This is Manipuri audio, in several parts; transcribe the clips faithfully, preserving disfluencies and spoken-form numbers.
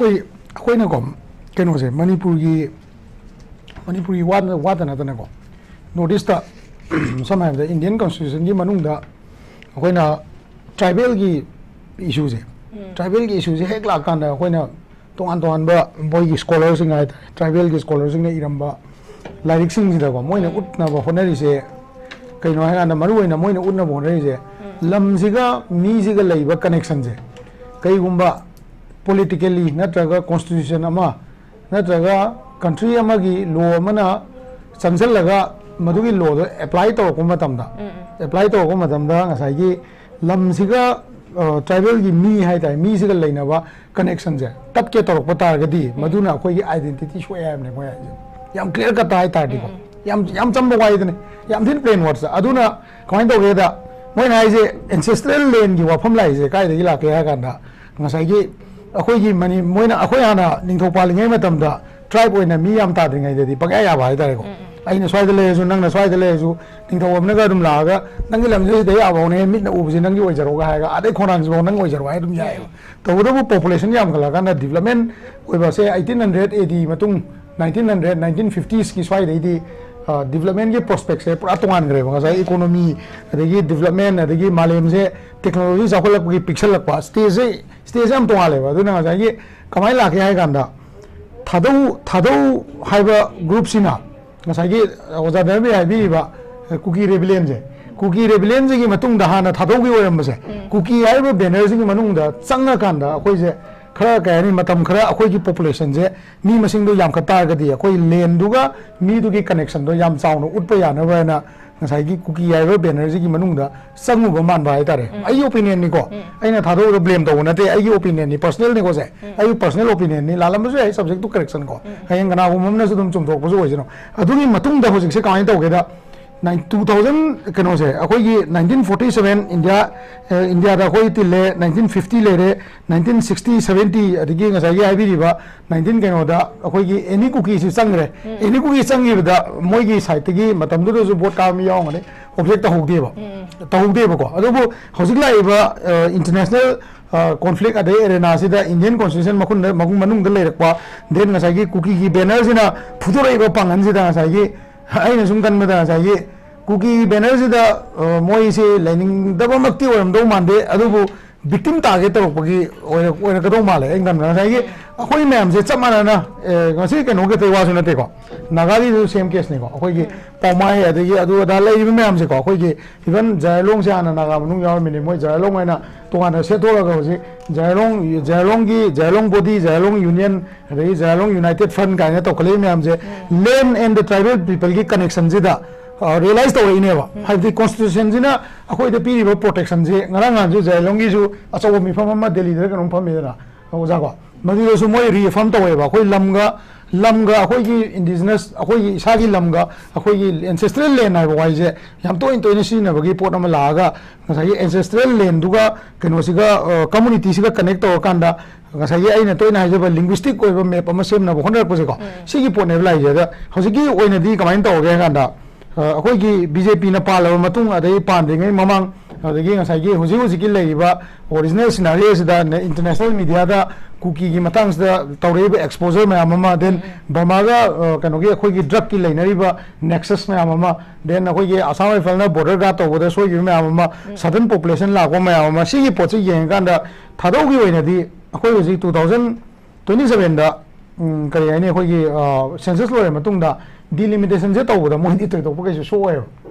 ꯑꯩꯈꯣꯏ ꯑꯩꯈꯣꯏꯅꯀꯣ, ꯀꯩꯅꯣꯁꯦ, ꯃꯅꯤꯄꯨꯔꯒꯤ ꯃꯅꯤꯄꯨꯔꯒꯤ ꯋꯥ ꯋꯥꯗ ꯅꯠꯇꯅꯀꯣ, ꯅꯣꯔꯠ ꯏꯁꯇ ꯁꯝꯅ ꯍꯥꯏꯔꯕꯗ ꯏꯟꯗꯤꯌꯟ ꯀꯣꯟꯁꯇꯤꯇ꯭ꯌꯨꯁꯟꯒꯤ ꯃꯅꯨꯡꯗ ꯑꯩꯈꯣꯏꯅ ꯇ꯭ꯔꯥꯏꯕꯦꯜꯒꯤ ꯏꯁꯨꯁꯦ, ꯇ꯭ꯔꯥꯏꯕꯦꯜꯒꯤ ꯏꯁꯨꯁꯦ ꯍꯦꯛ ꯂꯥꯛꯀꯥꯟꯗ ꯑꯩꯈꯣꯏꯅ ꯇꯣꯉꯥꯟ ꯇꯣꯉꯥꯟꯕ ꯃꯣꯏꯒꯤ ꯁ꯭ꯀꯣꯂꯔꯁꯤꯡ ꯍꯥꯏꯇꯥꯔꯦ, ꯇ꯭ꯔꯥꯏꯕꯦꯜꯒꯤ ꯁ꯭ꯀꯣꯂꯔꯁꯤꯡꯅ ꯏꯔꯝꯕ ꯂꯥꯏꯔꯤꯛꯁꯤꯡꯁꯤꯗꯀꯣ, ꯃꯣꯏꯅ ꯎꯠꯅꯕ ꯍꯣꯠꯅꯔꯤꯁꯦ ꯀꯩꯅꯣ ꯍꯥꯏꯀꯥꯟꯗ, ꯃꯔꯨ ꯑꯣꯏꯅ ꯃꯣꯏꯅ ꯎꯠꯅꯕ ꯍꯣꯠꯅꯔꯤꯁꯦ, ꯂꯝꯁꯤꯒ ꯃꯤꯁꯤꯒ ꯂꯩꯕ ꯀꯅꯦꯛꯁꯟꯁꯦ, ꯀꯩꯒꯨꯝꯕ ꯄꯣꯂꯤꯇꯤꯀꯦꯜꯂꯤ ꯅꯠꯇ꯭ꯔꯒ ꯀꯣꯟꯁꯇꯤꯇ꯭ꯌꯨꯁꯟ ꯑꯃ ꯅꯠꯇ꯭ꯔꯒ ꯀꯟꯇ꯭ꯔꯤ ꯑꯃꯒꯤ ꯂꯣ ꯑꯃꯅ ꯆꯪꯁꯤꯜꯂꯒ ꯃꯗꯨꯒꯤ ꯂꯣꯗꯣ ꯑꯦꯄ꯭ꯂꯥꯏ ꯇꯧꯔꯛꯄ ꯃꯇꯝꯗ, ꯑꯦꯄ꯭ꯂꯥꯏ ꯇꯧꯔꯛꯄ ꯃꯇꯝꯗ ꯉꯁꯥꯏꯒꯤ ꯂꯝꯁꯤꯒ, ꯑ, ꯇ꯭ꯔꯥꯏꯕꯦꯜꯒꯤ ꯃꯤ ꯍꯥꯏ ꯇꯥꯔꯦ, ꯃꯤꯁꯤꯒ ꯂꯩꯅꯕ ꯀꯅꯦꯛꯁꯟꯁꯦ ꯇꯠꯀꯦ ꯇꯧꯔꯛꯄ ꯇꯥꯔꯒꯗꯤ, ꯃꯗꯨꯅ ꯑꯩꯈꯣꯏꯒꯤ ꯑꯥꯏꯗꯦꯟꯇꯤꯇꯤ ꯁꯣꯛꯑꯦ ꯍꯥꯏꯕꯅꯦ, ꯃꯣꯏ ꯍꯥꯏꯁꯦ꯫ ꯌꯥꯝ ꯀ꯭ꯂꯤꯌꯥꯔ ꯀꯠꯇ ꯍꯥꯏ ꯇꯥꯔꯗꯤꯀꯣ, ꯌꯥꯝ, ꯌꯥꯝ ꯆꯝꯕ ꯋꯥꯍꯩꯗꯨꯅꯦ, ꯌꯥꯝ ꯊꯤꯅ ꯄ꯭ꯂꯦꯟ ꯋꯥꯔꯗꯁ꯫ ꯑꯗꯨꯅ ꯀꯃꯥꯏꯅ ꯇꯧꯒꯦꯗ, ꯃꯣꯏꯅ ꯍꯥꯏꯁꯦ ꯑꯦꯟꯁꯦꯁꯇ꯭ꯔꯦꯜ ꯂꯦꯟꯒꯤ ꯋꯥꯐꯝ ꯂꯥꯛꯏꯁꯦ ꯀꯥꯏꯗꯒꯤ ꯂꯥꯛꯀꯦ ꯍꯥꯏ ꯀꯥꯟꯗ, ꯉꯁꯥꯏꯒꯤ ꯑꯩꯈꯣꯏꯒꯤ ꯃꯅꯤ-, ꯃꯣꯏꯅ, ꯑꯩꯈꯣꯏ ꯍꯥꯟꯅ ꯅꯤꯡꯊꯧ ꯄꯥꯜꯂꯤꯉꯩ ꯃꯇꯝꯗ ꯇ꯭ꯔꯥꯏꯕ ꯑꯣꯏꯅ ꯃꯤ ꯌꯥꯝ ꯇꯥꯗ꯭ꯔꯤꯉꯩꯗꯗꯤ ꯄꯪꯌꯥ ꯌꯥꯕ ꯍꯥꯏꯇꯥꯔꯦꯀꯣ꯫ ꯑꯩꯅ ꯁ꯭ꯋꯥꯏꯗ ꯂꯩꯔꯁꯨ, ꯅꯪꯅ ꯁ꯭ꯋꯥꯏꯗ ꯂꯩꯔꯁꯨ, ꯅꯤꯡꯊꯧ ꯑꯃꯅꯒ ꯑꯗꯨꯝ ꯂꯥꯛꯑꯒ, "ꯅꯪꯒꯤ ꯂꯝꯁꯦ ꯁꯤꯗ ꯌꯥꯕꯧꯅꯦ, ꯃꯤꯠꯅ ꯎꯕꯁꯦ ꯅꯪꯒꯤ ꯑꯣꯏꯖꯔꯣꯒ" ꯍꯥꯏꯔꯒ, "ꯑꯗꯩ ꯈꯣꯡꯅꯥꯡꯁꯤꯐꯥꯎ ꯅꯪ ꯑꯣꯏꯖꯔꯣ" ꯍꯥꯏ ꯑꯗꯨꯝ ꯌꯥꯏꯑꯕ꯫ ꯇꯧꯕꯇꯕꯨ ꯄꯣꯄꯨꯂꯦꯁꯟ ꯌꯥꯝꯈꯠꯂꯛꯑꯀꯥꯟꯗ, ꯗꯤꯕꯂꯞꯃꯦꯟ ꯑꯣꯏꯕꯁꯦ ꯑꯩꯠꯇꯤꯟ ꯍꯟꯗ꯭ꯔꯦꯗ ꯑꯦ ꯗꯤ ꯃꯇꯨꯡ, ꯅꯥꯏꯟꯇꯤꯟ ꯍꯟꯗ꯭ꯔꯦꯗ, ꯅꯥꯏꯟꯇꯤꯟ ꯐꯤꯐꯇꯤꯁꯀꯤ ꯁ꯭ꯋꯥꯏꯗꯩꯗꯤ, ꯑ, ꯗꯤꯕꯂꯞꯃꯦꯟꯒꯤ ꯄ꯭ꯔꯣꯁꯄꯦꯛꯁꯦ ꯄꯨꯔꯥ ꯇꯣꯉꯥꯟꯈ꯭ꯔꯦꯕ꯫ ꯉꯁꯥꯏ ꯏꯀꯣꯅꯣꯃꯤ, ꯑꯗꯒꯤ ꯗꯤꯕꯂꯞꯃꯦꯟ, ꯑꯗꯒꯤ ꯃꯥꯂꯦꯝꯁꯦ ꯇꯦꯛꯅꯣꯂꯣꯖꯤ ꯆꯥꯎꯈꯠꯂꯛꯄꯒꯤ ꯄꯤꯛꯁꯜꯂꯛꯄ, ꯁ꯭ꯇꯦꯖꯁꯦ, ꯁ꯭ꯇꯦꯖꯁꯦ ꯌꯥꯝ ꯇꯣꯉꯥꯜꯂꯦꯕ꯫ ꯑꯗꯨꯅ ꯉꯁꯥꯏꯒꯤ ꯀꯃꯥꯏꯅ ꯂꯥꯛꯀꯦ ꯍꯥꯏ ꯀꯥꯟꯗ, ꯊꯥꯗꯧ, ꯊꯥꯗꯧ ꯍꯥꯏꯕ ꯒ꯭ꯔꯨꯞꯁꯤꯅ ꯉꯁꯥꯏꯒꯤ ꯑꯣꯖꯥ ꯙꯔꯃꯦ ꯍꯥꯏꯕꯤꯔꯤꯕ ꯀꯨꯀꯤ ꯔꯦꯕꯤꯂꯤꯌꯟꯁꯦ, ꯀꯨꯀꯤ ꯔꯦꯕꯤꯂꯤꯌꯟꯁꯤꯒꯤ ꯃꯇꯨꯡꯗ ꯍꯥꯟꯅ ꯊꯥꯗꯧꯒꯤ ꯑꯣꯏꯔꯝꯕꯁꯦ, ꯀꯨꯀꯤ ꯍꯥꯏꯔꯤꯕ ꯕꯦꯅꯔꯁꯤꯒꯤ ꯃꯅꯨꯡꯗ ꯆꯪꯉꯀꯥꯟꯗ ꯑꯩꯈꯣꯏꯁꯦ ꯈꯔ, ꯀꯩ ꯍꯥꯏꯅꯤ, ꯃꯇꯝ ꯈꯔ ꯑꯩꯈꯣꯏꯒꯤ ꯄꯣꯄꯨꯂꯦꯁꯟꯁꯦ, ꯃꯤ ꯃꯁꯤꯡꯗꯣ ꯌꯥꯝꯈꯠ ꯇꯥꯔꯒꯗꯤ ꯑꯩꯈꯣꯏ ꯂꯦꯟꯗꯨꯒ ꯃꯤꯗꯨꯒꯤ ꯀꯅꯦꯛꯁꯟꯗꯣ ꯌꯥꯝ ꯆꯥꯎꯅ ꯎꯠꯄ ꯌꯥꯅꯕ ꯍꯥꯏꯅ ꯉꯁꯥꯏꯒꯤ ꯀꯨꯀꯤ ꯍꯥꯏꯔꯤꯕ ꯕꯦꯅꯔꯁꯤꯒꯤ ꯃꯅꯨꯡꯗ ꯆꯪꯉꯨꯕ ꯃꯥꯟꯕ ꯍꯥꯏꯇꯥꯔꯦ꯫ ꯑꯩꯒꯤ ꯑꯣꯄꯤꯅꯤꯌꯟꯅꯤꯀꯣ, ꯑꯩꯅ ꯊꯥꯗꯣꯛꯑꯒ ꯕ꯭ꯂꯦꯝ ꯇꯧꯕ ꯅꯠꯇꯦ, ꯑꯩꯒꯤ ꯑꯣꯄꯤꯅꯤꯌꯟꯅꯤ, ꯄꯔꯁꯅꯦꯜꯅꯤꯀꯣ ꯁꯦ꯫ ꯑꯩꯒꯤ ꯄꯔꯁꯅꯦꯜ ꯑꯣꯄꯤꯅꯤꯌꯟꯅꯤ, ꯂꯥꯜꯂꯝꯕꯁꯨ ꯌꯥꯏ, subject to correction ꯀꯣ꯫ ꯍꯌꯦꯡ ꯀꯅꯥꯒꯨꯝꯕ ꯑꯃꯅꯁꯨ ꯑꯗꯨꯝ ꯆꯨꯝꯊꯣꯛꯄꯁꯨ ꯑꯣꯏꯁꯅꯨ꯫ ꯑꯗꯨꯒꯤ ꯃꯇꯨꯡꯗ ꯍꯧꯖꯤꯛꯁꯦ ꯀꯃꯥꯏꯅ ꯇꯧꯒꯦꯗ, ꯅꯥꯏꯟ-, ꯇꯨ ꯊꯥꯎꯖꯟ, ꯀꯩꯅꯣꯁꯦ, ꯑꯩꯈꯣꯏꯒꯤ ꯅꯥꯏꯟꯇꯤꯟ ꯐꯣꯔꯇꯤ ꯁꯚꯦꯟ ꯏꯟꯗꯤꯌꯥ, ꯑ, ꯏꯟꯗꯤꯌꯥꯗ ꯑꯩꯈꯣꯏ ꯇꯤꯜꯂꯦ, ꯅꯥꯏꯟꯇꯤꯟ ꯐꯤꯐꯇꯤ ꯂꯩꯔꯦ, ꯅꯥꯏꯟꯇꯤꯟ ꯁꯤꯛꯁꯇꯤ, ꯁꯚꯦꯟꯇꯤ, ꯑꯗꯒꯤ ꯉꯁꯥꯏꯒꯤ ꯍꯥꯏꯕꯤꯔꯤꯕ ꯅꯥꯏꯟꯇꯤꯟ ꯀꯩꯅꯣꯗ ꯑꯩꯈꯣꯏꯒꯤ ꯑꯦꯅꯤ ꯀꯨꯀꯤꯁꯤ ꯆꯪꯈ꯭ꯔꯦ꯫ ꯑꯦꯅꯤ ꯀꯨꯀꯤ ꯆꯪꯈꯤꯕꯗ ꯃꯣꯏꯒꯤ ꯁꯥꯏꯠꯇꯒꯤ ꯃꯇꯝꯗꯨꯗꯁꯨ ꯚꯣꯠ ꯀꯥꯕ ꯃꯤ ꯌꯥꯎꯔꯝꯒꯅꯤ, ꯑꯣꯕꯖꯦꯛ ꯇꯧꯍꯧꯗꯦꯕ꯫ ꯇꯧꯍꯧꯗꯦꯕꯀꯣ꯫ ꯑꯗꯨꯕꯨ ꯍꯧꯖꯤꯛ ꯂꯥꯛꯏꯕ, ꯑ, ꯏꯟꯇꯔꯅꯦꯁꯅꯦꯜ ꯀꯣꯟꯐ꯭ꯂꯤꯛ ꯑꯗꯩ ꯑꯦꯔꯦꯅꯥꯁꯤꯗ ꯏꯟꯗꯤꯌꯟ ꯀꯣꯟꯁꯇꯤꯇ꯭ꯌꯨꯁꯟ ꯃꯈꯨꯟꯗ ꯃꯅꯨꯡꯗ ꯂꯩꯔꯛꯄ, ꯗꯦꯟ ꯉꯁꯥꯏꯒꯤ ꯀꯨꯀꯤꯒꯤ ꯕꯦꯅꯔꯁꯤꯅ ꯐꯨꯗꯣꯔꯛꯏꯕ ꯄꯥꯡꯒꯜꯁꯤꯗ ꯉꯁꯥꯏꯒꯤ ꯑꯩꯅ ꯁꯨꯝ ꯈꯟꯕꯗ ꯉꯁꯥꯏꯒꯤ ꯀꯨꯀꯤ ꯕꯦꯅꯔꯁꯤꯗ ꯃꯣꯏꯁꯦ ꯂꯩꯅꯤꯡꯗꯕꯃꯛꯇꯤ ꯑꯣꯏꯔꯝꯗꯧ ꯃꯥꯟꯗꯦ, ꯑꯗꯨꯕꯨ ꯕꯤꯛꯇꯤꯝ ꯇꯥꯒꯦ ꯇꯧꯔꯛꯄꯒꯤ ꯑꯣꯏꯔꯛꯀꯗꯧ ꯃꯥꯜꯂꯦ ꯑꯩꯅ ꯈꯟꯕꯗ꯫ ꯉꯁꯥꯏꯒꯤ ꯑꯩꯈꯣꯏ ꯃꯌꯥꯝꯁꯦ ꯆꯞ ꯃꯥꯟꯅꯅ ꯉꯁꯤ ꯀꯩꯅꯣ ꯈꯛꯇꯒꯤ ꯋꯥꯁꯨ ꯅꯠꯇꯦꯀꯣ, ꯅꯥꯒꯥꯒꯤꯁꯨ ꯁꯦꯝ ꯀꯦꯁꯅꯤꯀꯣ꯫ ꯑꯩꯈꯣꯏꯒꯤ ꯄꯥꯎꯃꯥꯏ ꯑꯗꯒꯤ ꯑꯗꯨ ꯑꯗꯥ ꯂꯩꯔꯤꯕ ꯃꯌꯥꯝꯁꯦꯀꯣ, ꯑꯩꯈꯣꯏꯒꯤ ꯏꯚꯟ ꯖꯥꯏꯂꯣꯡꯁꯦ ꯍꯥꯟꯅ ꯅꯥꯒꯥ ꯃꯅꯨꯡ ꯌꯥꯎꯔꯝꯃꯤꯅꯦ, ꯃꯣꯏ ꯖꯥꯏꯂꯣꯡ ꯍꯥꯏꯅ ꯇꯣꯉꯥꯟꯅ ꯁꯦꯠꯇꯣꯛꯑꯒ ꯍꯧꯖꯤꯛ ꯖꯥꯏꯂꯣꯡ, ꯖꯥꯏꯂꯣꯡꯒꯤ, ꯖꯥꯏꯂꯣꯡ ꯕꯣꯗꯤ, ꯖꯥꯏꯂꯣꯡ ꯌꯨꯅꯤꯌꯟ, ꯑꯗꯒꯤ ꯖꯥꯏꯂꯣꯡ ꯌꯨꯅꯥꯏꯇꯦꯠ ꯐ꯭ꯔꯟ ꯀꯥꯏꯅ ꯇꯧꯈꯠꯂꯛꯏ ꯃꯌꯥꯝꯁꯦ ꯂꯦꯟ ꯑꯦꯟ ꯗ ꯇ꯭ꯔꯥꯏꯕꯦꯜ ꯄꯤꯄꯜꯒꯤ ꯀꯅꯦꯛꯁꯟꯁꯤꯗ ꯔꯤꯌꯦꯂꯥꯏꯁ ꯇꯧꯔꯛꯏꯅꯦꯕ꯫ ꯍꯥꯏꯕꯗꯤ ꯀꯣꯟꯁꯇꯤꯇ꯭ꯌꯨꯁꯟꯁꯤꯅ ꯑꯩꯈꯣꯏꯗ ꯄꯤꯔꯤꯕ ꯄ꯭ꯔꯣꯇꯦꯛꯁꯟꯁꯤ, ꯉꯔꯥꯡ ꯅꯍꯥꯟꯁꯨ ꯖꯥꯏꯂꯣꯡꯒꯤꯁꯨ ꯑꯆꯧꯕ ꯃꯤꯐꯝ ꯑꯃ ꯗꯦꯜꯂꯤꯗ ꯀꯩꯅꯣꯝ ꯐꯝꯃꯤꯗꯅ, ꯑꯣꯖꯥꯀꯣ, ꯃꯗꯨꯗꯁꯨ ꯃꯣꯏ ꯔꯤꯑꯦꯐꯥꯔꯝ ꯇꯧꯋꯦꯕ, ꯑꯩꯈꯣꯏ ꯂꯝꯒ, ꯂꯝꯒ ꯑꯩꯈꯣꯏꯒꯤ ꯏꯟꯗꯤꯖꯤꯅꯁ, ꯑꯩꯈꯣꯏꯒꯤ ꯏꯁꯥꯒꯤ ꯂꯝꯒ ꯑꯩꯈꯣꯏꯒꯤ ꯑꯦꯟꯁꯦꯁꯇ꯭ꯔꯦꯜ ꯂꯦꯟ ꯍꯥꯏꯕ ꯋꯥꯍꯩꯁꯦ ꯌꯥꯝ ꯇꯣꯏꯅ ꯇꯣꯏꯅ ꯁꯤꯖꯤꯟꯅꯕꯒꯤ ꯄꯣꯠ ꯑꯃ ꯂꯥꯛꯑꯒ, ꯉꯁꯥꯏꯒꯤ ꯑꯦꯟꯁꯦꯁꯇ꯭ꯔꯦꯜ ꯂꯦꯟꯗꯨꯒ ꯀꯩꯅꯣꯁꯤꯒ, ꯀꯝꯃꯨꯅꯤꯇꯤꯁꯤꯒ ꯀꯅꯦꯛ ꯇꯧꯔꯀꯥꯟꯗ, ꯉꯁꯥꯏꯒꯤ ꯑꯩꯅ ꯇꯣꯏꯅ ꯍꯥꯏꯖꯕ ꯂꯤꯡꯒ꯭ꯋꯤꯁꯇꯤꯛ ꯑꯣꯏꯕ ꯃꯦꯞ ꯑꯃ ꯁꯦꯝꯅꯕ ꯍꯣꯠꯅꯔꯛꯄꯁꯦꯀꯣ, ꯁꯤꯒꯤ ꯄꯣꯠꯅꯦꯕ ꯂꯥꯛꯏꯁꯦ꯫ ꯑꯗ ꯍꯧꯖꯤꯛꯀꯤ ꯑꯣꯏꯅꯗꯤ ꯀꯃꯥꯏꯅ ꯇꯧꯔꯒꯦ ꯍꯥꯏ ꯀꯥꯟꯗ, ꯑ, ꯑꯩꯈꯣꯏꯒꯤ ꯕꯤ ꯖꯦ ꯄꯤꯅ ꯄꯥꯜꯂꯕ ꯃꯇꯨꯡ, ꯑꯗꯒꯤ ꯄꯥꯟꯗ꯭ꯔꯤꯉꯩ ꯃꯃꯥꯡ, ꯑꯗꯒꯤ ꯉꯁꯥꯏꯒꯤ ꯍꯧꯖꯤꯛ ꯍꯧꯖꯤꯛꯀꯤ ꯂꯩꯔꯤꯕ ꯑꯣꯔꯤꯖꯤꯅꯦꯜ ꯁꯤꯅꯥꯔꯤꯑꯣꯁꯤꯗ ꯏꯟꯇꯔꯅꯦꯁꯅꯦꯜ ꯃꯤꯗꯤꯌꯥꯗ ꯀꯨꯀꯤꯒꯤ ꯃꯇꯥꯡꯁꯤꯗ ꯇꯧꯔꯛꯏꯕ ꯑꯦꯛꯁꯄꯣꯖꯔ ꯃꯌꯥꯝ ꯑꯃ, ꯗꯦꯟ ꯕꯔꯃꯥꯒ, ꯑ, ꯀꯩꯅꯣꯒꯤ ꯑꯩꯈꯣꯏꯒꯤ ꯗ꯭ꯔꯒꯀꯤ ꯂꯩꯅꯔꯤꯕ ꯅꯦꯛꯁꯁ ꯃꯌꯥꯝ ꯑꯃ, ꯗꯦꯟ ꯑꯩꯈꯣꯏꯒꯤ ꯑꯁꯥꯝ ꯔꯥꯏꯐꯜꯅ ꯕꯣꯔꯗꯔ ꯒꯥꯔꯗ ꯇꯧꯕꯗ ꯁꯣꯏꯈꯤꯕ ꯃꯌꯥꯝ ꯑꯃ, ꯁꯗꯟ ꯄꯣꯄꯨꯂꯦꯁꯟ ꯂꯥꯛꯄ ꯃꯌꯥꯝ ꯑꯃ, ꯁꯤꯒꯤ ꯄꯣꯠꯁꯤ ꯌꯦꯡꯉꯀꯥꯟꯗ ꯊꯥꯗꯧꯒꯤ ꯑꯣꯏꯅꯗꯤ ꯑꯩꯈꯣꯏ ꯍꯧꯖꯤꯛ two thousand twenty sevenꯗ, ꯎꯝ, ꯀꯔꯤ ꯍꯥꯏꯅꯤ, ꯑꯩꯈꯣꯏꯒꯤ, ꯑ, ꯁꯦꯟꯁꯁ ꯂꯣꯏꯔ ꯃꯇꯨꯡꯗ ꯗꯤꯂꯤꯃꯤꯇꯦꯁꯟꯁꯦ ꯇꯧꯕꯗ ꯃꯣꯏꯗꯤ ꯊꯣꯏꯗꯣꯛꯄ ꯀꯩꯁꯨ ꯁꯣꯛꯑꯣꯏꯕ꯫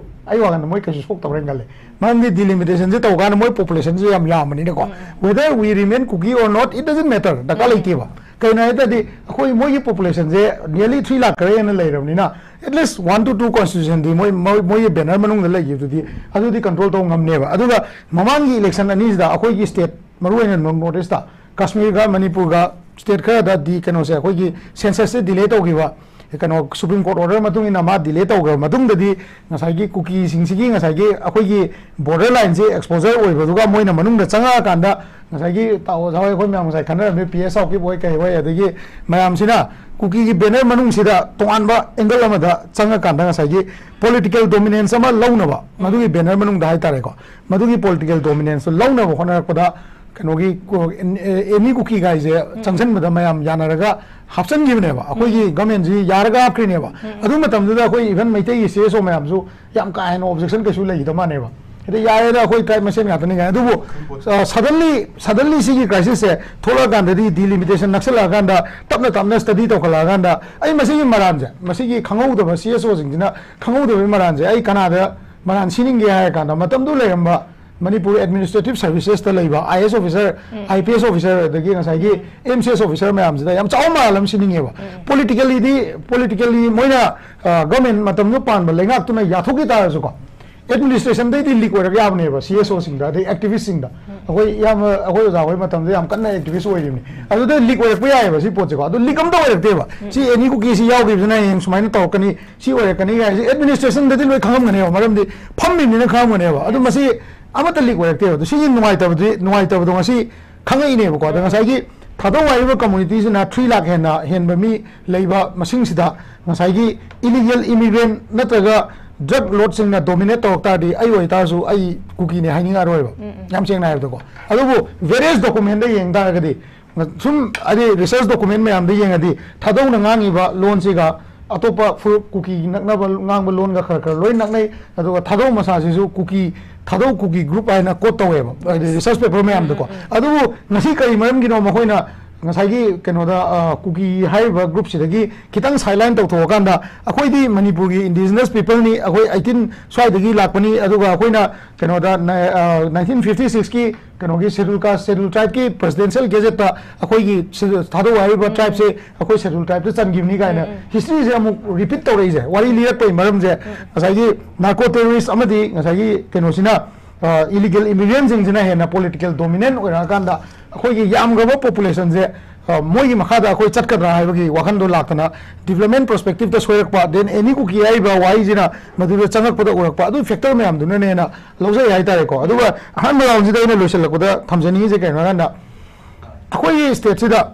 ꯑꯩ ꯋꯥꯈꯟꯗ ꯃꯣꯏ ꯀꯩꯁꯨ ꯁꯣꯛꯇꯕ꯭ꯔꯅ ꯈꯜꯂꯦ꯫ ꯃꯔꯝꯗꯤ ꯗꯤꯂꯤꯃꯤꯇꯦꯁꯟꯁꯦ ꯇꯧꯀꯥꯟꯗ ꯃꯣꯏ ꯄꯣꯄꯨꯂꯦꯁꯟꯁꯦ ꯌꯥꯝ ꯌꯥꯝꯕꯅꯤꯅꯀꯣ, whether we remain Kuki or not, it doesn't matter, ꯗꯔꯀꯥꯔ ꯂꯩꯇꯦꯕ꯫ ꯀꯩꯅꯣ ꯍꯥꯏ ꯇꯥꯔꯗꯤ ꯑꯩꯈꯣꯏ ꯃꯣꯏꯒꯤ ꯄꯣꯄꯨꯂꯦꯁꯟꯁꯦ nearly three ꯂꯥꯛ ꯈꯔ ꯍꯦꯟꯅ ꯂꯩꯔꯕꯅꯤꯅ, at least one to two constituencyꯗꯤ ꯃꯣꯏ, ꯃꯣꯏ, ꯃꯣꯏꯒꯤ ꯕꯦꯅꯔ ꯃꯅꯨꯡꯗ ꯂꯩꯈꯤꯕꯗꯨꯗꯤ ꯑꯗꯨꯗꯤ ꯀꯟꯇ꯭ꯔꯣꯜ ꯇꯧꯕ ꯉꯝꯅꯦꯕ꯫ ꯑꯗꯨꯒ ꯃꯃꯥꯡꯒꯤ ꯏꯂꯦꯛꯁꯟ ꯑꯅꯤꯁꯤꯗ ꯑꯩꯈꯣꯏꯒꯤ ꯁ꯭ꯇꯦꯠ, ꯃꯔꯨꯑꯣꯏꯅ ꯅꯣꯔꯠ ꯏꯁꯇ, ꯀꯥꯁꯃꯤꯔꯒ ꯃꯅꯤꯄꯨꯔꯒ ꯁ꯭ꯇꯦꯠ ꯈꯔꯗꯗꯤ ꯀꯩꯅꯣꯁꯦ, ꯑꯩꯈꯣꯏꯒꯤ ꯁꯦꯟꯁꯁꯁꯦ ꯗꯤꯂꯦ ꯇꯧꯈꯤꯕ, ꯀꯩꯅꯣ, ꯁꯨꯄ꯭ꯔꯤꯝ ꯀꯣꯔꯠ ꯑꯣꯔꯗꯔ ꯃꯇꯨꯡ ꯏꯟꯅ ꯃꯥ ꯗꯤꯂꯦ ꯇꯧꯈ꯭ꯔꯕ ꯃꯇꯨꯡꯗꯗꯤ ꯉꯁꯥꯏꯒꯤ ꯀꯨꯀꯤꯁꯤꯡꯁꯤꯒꯤ ꯉꯁꯥꯏꯒꯤ ꯑꯩꯈꯣꯏꯒꯤ ꯕꯣꯔꯗꯔ ꯂꯥꯏꯟꯁꯦ ꯑꯦꯛꯁꯄꯣꯖꯔ ꯑꯣꯏꯕꯗꯨꯒ ꯃꯣꯏꯅ ꯃꯅꯨꯡꯗ ꯆꯪꯉꯛꯑꯀꯥꯟꯗ ꯉꯁꯥꯏꯒꯤ ꯇꯥꯑꯣ ꯁꯥꯍꯣꯏ ꯑꯩꯈꯣꯏ ꯃꯌꯥꯝ ꯉꯁꯥꯏ ꯈꯟꯅꯔꯝꯃꯤ, ꯄꯤ ꯑꯦꯁ ꯁꯥꯎꯀꯤꯞ ꯍꯣꯏ ꯀꯩ ꯍꯣꯏ, ꯑꯗꯒꯤ ꯃꯌꯥꯝꯁꯤꯅ ꯀꯨꯀꯤꯒꯤ ꯕꯦꯅꯔ ꯃꯅꯨꯡꯁꯤꯗ ꯇꯣꯉꯥꯟꯕ ꯑꯦꯡꯒꯜ ꯑꯃꯗ ꯆꯪꯉꯀꯥꯟꯗ ꯉꯁꯥꯏꯒꯤ ꯄꯣꯂꯤꯇꯤꯀꯦꯜ ꯗꯣꯃꯤꯅꯦꯟꯁ ꯑꯃ ꯂꯧꯅꯕ, ꯃꯗꯨꯒꯤ ꯕꯦꯅꯔ ꯃꯅꯨꯡꯗ ꯍꯥꯏꯇꯥꯔꯦꯀꯣ, ꯃꯗꯨꯒꯤ ꯄꯣꯂꯤꯇꯤꯀꯦꯜ ꯗꯣꯃꯤꯅꯦꯟꯁꯇꯨ ꯂꯧꯅꯕ ꯍꯣꯠꯅꯔꯛꯄꯗ ꯀꯩꯅꯣꯒꯤ ꯀꯣ-, ꯑꯦ-, ꯑꯦꯅꯤ ꯀꯨꯀꯤ ꯒꯥꯏꯁꯦ ꯆꯪꯁꯟꯕꯗ ꯃꯌꯥꯝ ꯌꯥꯅꯔꯒ ꯍꯥꯞꯆꯤꯟꯈꯤꯕꯅꯦꯕ, ꯑꯩꯈꯣꯏꯒꯤ ꯒꯚꯔꯟꯃꯦꯟꯠꯁꯤ ꯌꯥꯔꯒ ꯍꯥꯞꯈ꯭ꯔꯤꯅꯦꯕ꯫ ꯑꯗꯨ ꯃꯇꯝꯗꯨꯗ ꯑꯩꯈꯣꯏ ꯏꯚꯟ ꯃꯩꯇꯩꯒꯤ ꯁꯤ ꯑꯦꯁ ꯑꯣ ꯃꯌꯥꯝꯁꯨ ꯌꯥꯝ ꯀꯥ ꯍꯦꯟꯅ ꯑꯣꯕꯖꯦꯛꯁꯟ ꯀꯩꯁꯨ ꯂꯩꯈꯤꯗꯕ ꯃꯥꯅꯦꯕ꯫ ꯍꯥꯏꯗꯤ ꯌꯥꯔꯦꯗ, ꯑꯩꯈꯣꯏ ꯇ꯭ꯔꯥꯏꯕ ꯃꯁꯦꯟ ꯉꯥꯛꯇꯅꯤ ꯀꯥꯏꯅ꯫ ꯑꯗꯨꯕꯨ ꯁꯗꯟꯂꯤ ꯁꯗꯟꯂꯤ ꯁꯤꯒꯤ ꯀ꯭ꯔꯥꯏꯁꯤꯁꯁꯦ ꯊꯣꯛꯂꯛꯑꯀꯥꯟꯗꯗꯤ, ꯗꯤꯂꯤꯃꯤꯇꯦꯁꯟ ꯅꯛꯁꯜꯂꯛꯑꯀꯥꯟꯗ, ꯇꯞꯅ ꯇꯞꯅ ꯁ꯭ꯇꯗꯤ ꯇꯧꯈꯠꯂꯛꯑꯀꯥꯟꯗ, ꯑꯩ ꯃꯁꯤꯒꯤ ꯃꯔꯥꯟꯁꯦ, ꯃꯁꯤꯒꯤ ꯈꯪꯍꯧꯗꯕ ꯁꯤ ꯑꯦꯁ ꯑꯣꯁꯤꯡꯁꯤꯅ ꯈꯪꯍꯧꯗꯕꯒꯤ ꯃꯔꯥꯟꯁꯦ ꯑꯩ ꯀꯅꯥꯗ ꯃꯔꯥꯟ ꯁꯤꯅꯤꯡꯒꯦ ꯍꯥꯏꯔ ꯀꯥꯟꯗ, ꯃꯇꯝꯗꯨ ꯂꯩꯔꯝꯕ ꯃꯅꯤꯄꯨꯔ ꯑꯦꯗꯃꯤꯅꯤꯁꯇ꯭ꯔꯦꯇꯤꯚ ꯁꯔꯚꯤꯁꯦꯁꯇ ꯂꯩꯕ ꯑꯥꯏ ꯑꯦꯁ officer, I P S officer, ꯑꯗꯒꯤ ꯉꯁꯥꯏꯒꯤ ꯑꯦꯝ ꯁꯤ ꯑꯦꯁ ꯑꯣꯐꯤꯁꯔ ꯃꯌꯥꯝꯁꯤꯗ ꯌꯥꯝ ꯆꯥꯎꯕ ꯃꯔꯥꯜ ꯑꯃ ꯁꯤꯅꯤꯡꯉꯦꯕ꯫ ꯄꯣꯂꯤꯇꯤꯀꯦꯜꯂꯤꯗꯤ, ꯄꯣꯂꯤꯇꯤꯀꯦꯜꯂꯤ ꯃꯣꯏꯅ, ꯑ, ꯒꯚꯔꯟꯃꯦꯟꯠ ꯃꯇꯝꯗꯨ ꯄꯥꯟꯕ ꯂꯩꯉꯥꯛꯇꯨꯅ ꯌꯥꯊꯣꯛꯈꯤ ꯇꯥꯔꯁꯨꯀꯣ, ꯑꯦꯗꯃꯤꯅꯤꯁꯇ꯭ꯔꯦꯁꯟꯗꯩꯗꯤ ꯂꯤꯛ ꯑꯣꯏꯔꯛ ꯌꯥꯕꯅꯦꯕ, ꯁꯤ ꯑꯦꯁ ꯑꯣꯁꯤꯡꯗ, ꯑꯗꯩ ꯑꯦꯛꯇꯤꯚꯤꯁꯁꯤꯡꯗ꯫ ꯑꯩꯈꯣꯏ ꯏꯌꯥꯝꯕ, ꯑꯩꯈꯣꯏ ꯑꯣꯖꯥ ꯍꯣꯏ ꯃꯇꯝꯗ ꯌꯥꯝ ꯀꯟꯅ ꯑꯦꯛꯇꯤꯚꯤꯁ ꯑꯣꯏꯔꯤꯕꯅꯤ꯫ ꯑꯗꯨꯗ ꯂꯤꯛ ꯑꯣꯏꯔꯛꯄ ꯌꯥꯏꯑꯕ ꯁꯤ ꯄꯣꯠꯁꯦꯀꯣ꯫ ꯑꯗꯨ ꯂꯤꯛ ꯑꯝꯇ ꯑꯣꯏꯔꯛꯇꯦꯕ꯫ ꯁꯤ ꯑꯦꯅꯤ ꯀꯨꯀꯤꯁꯤ ꯌꯥꯎꯈꯤꯕꯁꯤꯅ ꯍꯌꯦꯡ ꯁꯨꯃꯥꯏꯅ ꯇꯧꯔꯛꯀꯅꯤ, ꯁꯤ ꯑꯣꯏꯔꯛꯀꯅꯤ ꯍꯥꯏꯁꯦ ꯑꯦꯗꯃꯤꯅꯤꯁꯇ꯭ꯔꯦꯁꯟꯗꯗꯤ ꯂꯣꯏ ꯈꯪꯉꯝꯒꯅꯦꯕ, ꯃꯔꯝꯗꯤ ꯐꯝꯃꯤꯕꯅꯤꯅ ꯈꯪꯉꯝꯒꯅꯦꯕ꯫ ꯑꯗꯨ ꯃꯁꯤ ꯑꯃꯠꯇ ꯂꯤꯛ ꯑꯣꯏꯔꯛꯇꯦꯕ꯫ ꯑꯗꯨ ꯁꯤꯒꯤ ꯅꯨꯡꯉꯥꯏꯇꯕꯗꯤ, ꯅꯨꯡꯉꯥꯏꯇꯕꯗꯣ ꯉꯁꯤ ꯈꯪꯉꯛꯏꯅꯦꯕꯀꯣ꯫ ꯑꯗ ꯉꯁꯥꯏꯒꯤ ꯊꯥꯗꯧ ꯍꯥꯏꯔꯤꯕ ꯀꯝꯃꯨꯅꯤꯇꯤꯁꯤꯅ ꯊ꯭ꯔꯤ ꯂꯥꯛ ꯍꯦꯟꯅ ꯍꯦꯟꯕ ꯃꯤ ꯂꯩꯕ ꯃꯁꯤꯡꯁꯤꯗ ꯉꯁꯥꯏꯒꯤ ꯏꯂꯤꯒꯦꯜ ꯏꯃꯤꯒ꯭ꯔꯦꯟ ꯅꯠꯇ꯭ꯔꯒ ꯗ꯭ꯔꯒ ꯂꯣꯔꯗꯁꯤꯡꯅ ꯗꯣꯃꯤꯅꯦꯠ ꯇꯧꯔꯛ ꯇꯥꯔꯗꯤ, ꯑꯩ ꯑꯣꯏꯇꯥꯔꯁꯨ ꯑꯩ ꯀꯨꯀꯤꯅꯦ ꯍꯥꯏꯅꯤꯡꯉꯛꯑꯔꯣꯏꯕ, ꯌꯥꯝ ꯁꯦꯡꯅ ꯍꯥꯏꯕꯗꯀꯣ꯫ ꯑꯗꯨꯕꯨ ꯚꯦꯔꯤꯌꯁ ꯗꯣꯀꯨꯃꯦꯟꯗ ꯌꯦꯡ ꯇꯥꯔꯒꯗꯤ, ꯁꯨꯝ ꯍꯥꯏꯗꯤ ꯔꯤꯁꯔꯁ ꯗꯣꯀꯨꯃꯦꯟ ꯃꯌꯥꯝꯗ ꯌꯦꯡꯉꯗꯤ, ꯊꯥꯗꯧꯅ ꯉꯥꯡꯉꯤꯕ ꯂꯣꯟꯁꯤꯒ ꯑꯇꯣꯞꯄ ꯐꯨꯔꯨꯞ, ꯀꯨꯀꯤ ꯅꯛꯅꯕ ꯉꯥꯡꯕ ꯂꯣꯟꯒ ꯈꯔ ꯈꯔ ꯂꯣꯏ ꯅꯛꯅꯩ꯫ ꯑꯗꯨꯒ ꯊꯥꯗꯧ ꯃꯁꯥꯁꯤꯁꯨ ꯀꯨꯀꯤ, ꯊꯥꯗꯧ ꯀꯨꯀꯤ ꯒ꯭ꯔꯨꯞ ꯍꯥꯏꯅ ꯀꯣꯠ ꯇꯧꯋꯦꯕ, ꯍꯥꯏꯗꯤ ꯔꯤꯁꯔꯁ ꯄꯦꯄꯔ ꯃꯌꯥꯝꯗꯀꯣ꯫ ꯑꯗꯨꯕꯨ ꯉꯁꯤ ꯀꯔꯤ ꯃꯔꯝꯒꯤꯅꯣ ꯃꯈꯣꯏꯅ ꯉꯁꯥꯏꯒꯤ ꯀꯩꯅꯣꯗ, ꯑ, ꯀꯨꯀꯤ ꯍꯥꯏꯔꯤꯕ ꯒ꯭ꯔꯨꯞꯁꯤꯗꯒꯤ ꯈꯤꯇꯪ ꯁꯥꯏꯗꯂꯥꯏꯟ ꯇꯧꯊꯣꯛꯑꯀꯥꯟꯗ, ꯑꯩꯈꯣꯏꯗꯤ ꯃꯅꯤꯄꯨꯔꯒꯤ ꯏꯟꯗꯤꯖꯤꯅꯁ ꯄꯤꯄꯜꯅꯤ, ꯑꯩꯈꯣꯏ ꯑꯩꯠꯇꯤꯟ ꯁ꯭ꯋꯥꯏꯗꯒꯤ ꯂꯥꯛꯄꯅꯤ, ꯑꯗꯨꯒ ꯑꯩꯈꯣꯏꯅ ꯀꯩꯅꯣꯗ ꯅ-, ꯑ, ꯅꯥꯏꯟꯇꯤꯟ ꯐꯤꯐꯇꯤ ꯁꯤꯛꯁꯀꯤ ꯀꯩꯅꯣꯒꯤ ꯁꯦꯗꯨꯜ ꯀꯥꯁ, ꯁꯦꯗꯨꯜ ꯇ꯭ꯔꯥꯏꯕꯀꯤ ꯄ꯭ꯔꯦꯁꯤꯗꯦꯟꯁꯤꯌꯦꯜ ꯒꯦꯖꯦꯠꯇ ꯑꯩꯈꯣꯏꯒꯤ ꯁꯦꯗꯨꯜ, ꯊꯥꯗꯧ ꯍꯥꯏꯔꯤꯕ ꯇ꯭ꯔꯥꯏꯕꯁꯦ ꯑꯩꯈꯣꯏ ꯁꯦꯗꯨꯜ ꯇ꯭ꯔꯥꯏꯕꯇ ꯆꯟꯈꯤꯕꯅꯤ ꯀꯥꯏꯅ ꯍꯤꯁꯇ꯭ꯔꯤꯁꯦ ꯑꯃꯨꯛ ꯔꯤꯄꯤꯠ ꯇꯧꯔꯛꯏꯁꯦ꯫ ꯋꯥꯔꯤ ꯂꯤꯔꯛꯄꯒꯤ ꯃꯔꯝꯁꯦ ꯉꯁꯥꯏꯒꯤ ꯅꯥꯔꯀꯣ ꯇꯦꯔꯣꯔꯤꯁ ꯑꯃꯗꯤ ꯉꯁꯥꯏꯒꯤ ꯀꯩꯅꯣꯁꯤꯅ, ꯑ, ꯏꯂꯤꯒꯦꯜ ꯏꯃꯤꯒ꯭ꯔꯦꯟꯁꯤꯡꯁꯤꯅ ꯍꯦꯟꯅ ꯄꯣꯂꯤꯇꯤꯀꯦꯜ ꯗꯣꯃꯤꯅꯦꯟ ꯑꯣꯏꯔꯛꯑꯀꯥꯟꯗ ꯑꯩꯈꯣꯏꯒꯤ ꯌꯥꯝꯈ꯭ꯔꯕ ꯄꯣꯄꯨꯂꯦꯁꯟꯁꯦ, ꯑ, ꯃꯣꯏꯒꯤ ꯃꯈꯥꯗ ꯑꯩꯈꯣꯏ ꯆꯠꯀꯗ꯭ꯔꯥ ꯍꯥꯏꯕꯒꯤ ꯋꯥꯈꯟꯗꯣ ꯂꯥꯛꯇꯅ, ꯗꯤꯕ꯭ꯂꯞꯃꯦꯟ ꯄꯔꯁꯄꯦꯛꯇꯤꯞꯇ ꯁꯣꯏꯔꯛꯄ, ꯗꯦꯟ ꯑꯦꯅꯤ ꯀꯨꯀꯤ ꯍꯥꯏꯔꯤꯕ ꯋꯥꯍꯩꯁꯤꯅ ꯃꯗꯨꯗ ꯆꯪꯉꯛꯄꯗ ꯎꯔꯛꯄ, ꯑꯗꯨ ꯐꯦꯛꯇꯔ ꯃꯌꯥꯝꯗꯨꯅꯅꯦꯅ ꯂꯧꯖꯩ ꯍꯥꯏꯇꯥꯔꯦꯀꯣ꯫ ꯑꯗꯨꯒ ꯑꯍꯥꯟꯕ ꯔꯥꯎꯟꯁꯤꯗ ꯑꯩꯅ ꯂꯣꯏꯁꯤꯜꯂꯛꯄꯗ ꯊꯝꯖꯅꯤꯡꯉꯤꯁꯦ ꯀꯩꯅꯣ ꯍꯥꯏꯀꯥꯟꯗ, ꯑꯩꯈꯣꯏꯒꯤ ꯁ꯭ꯇꯦꯠꯁꯤꯗ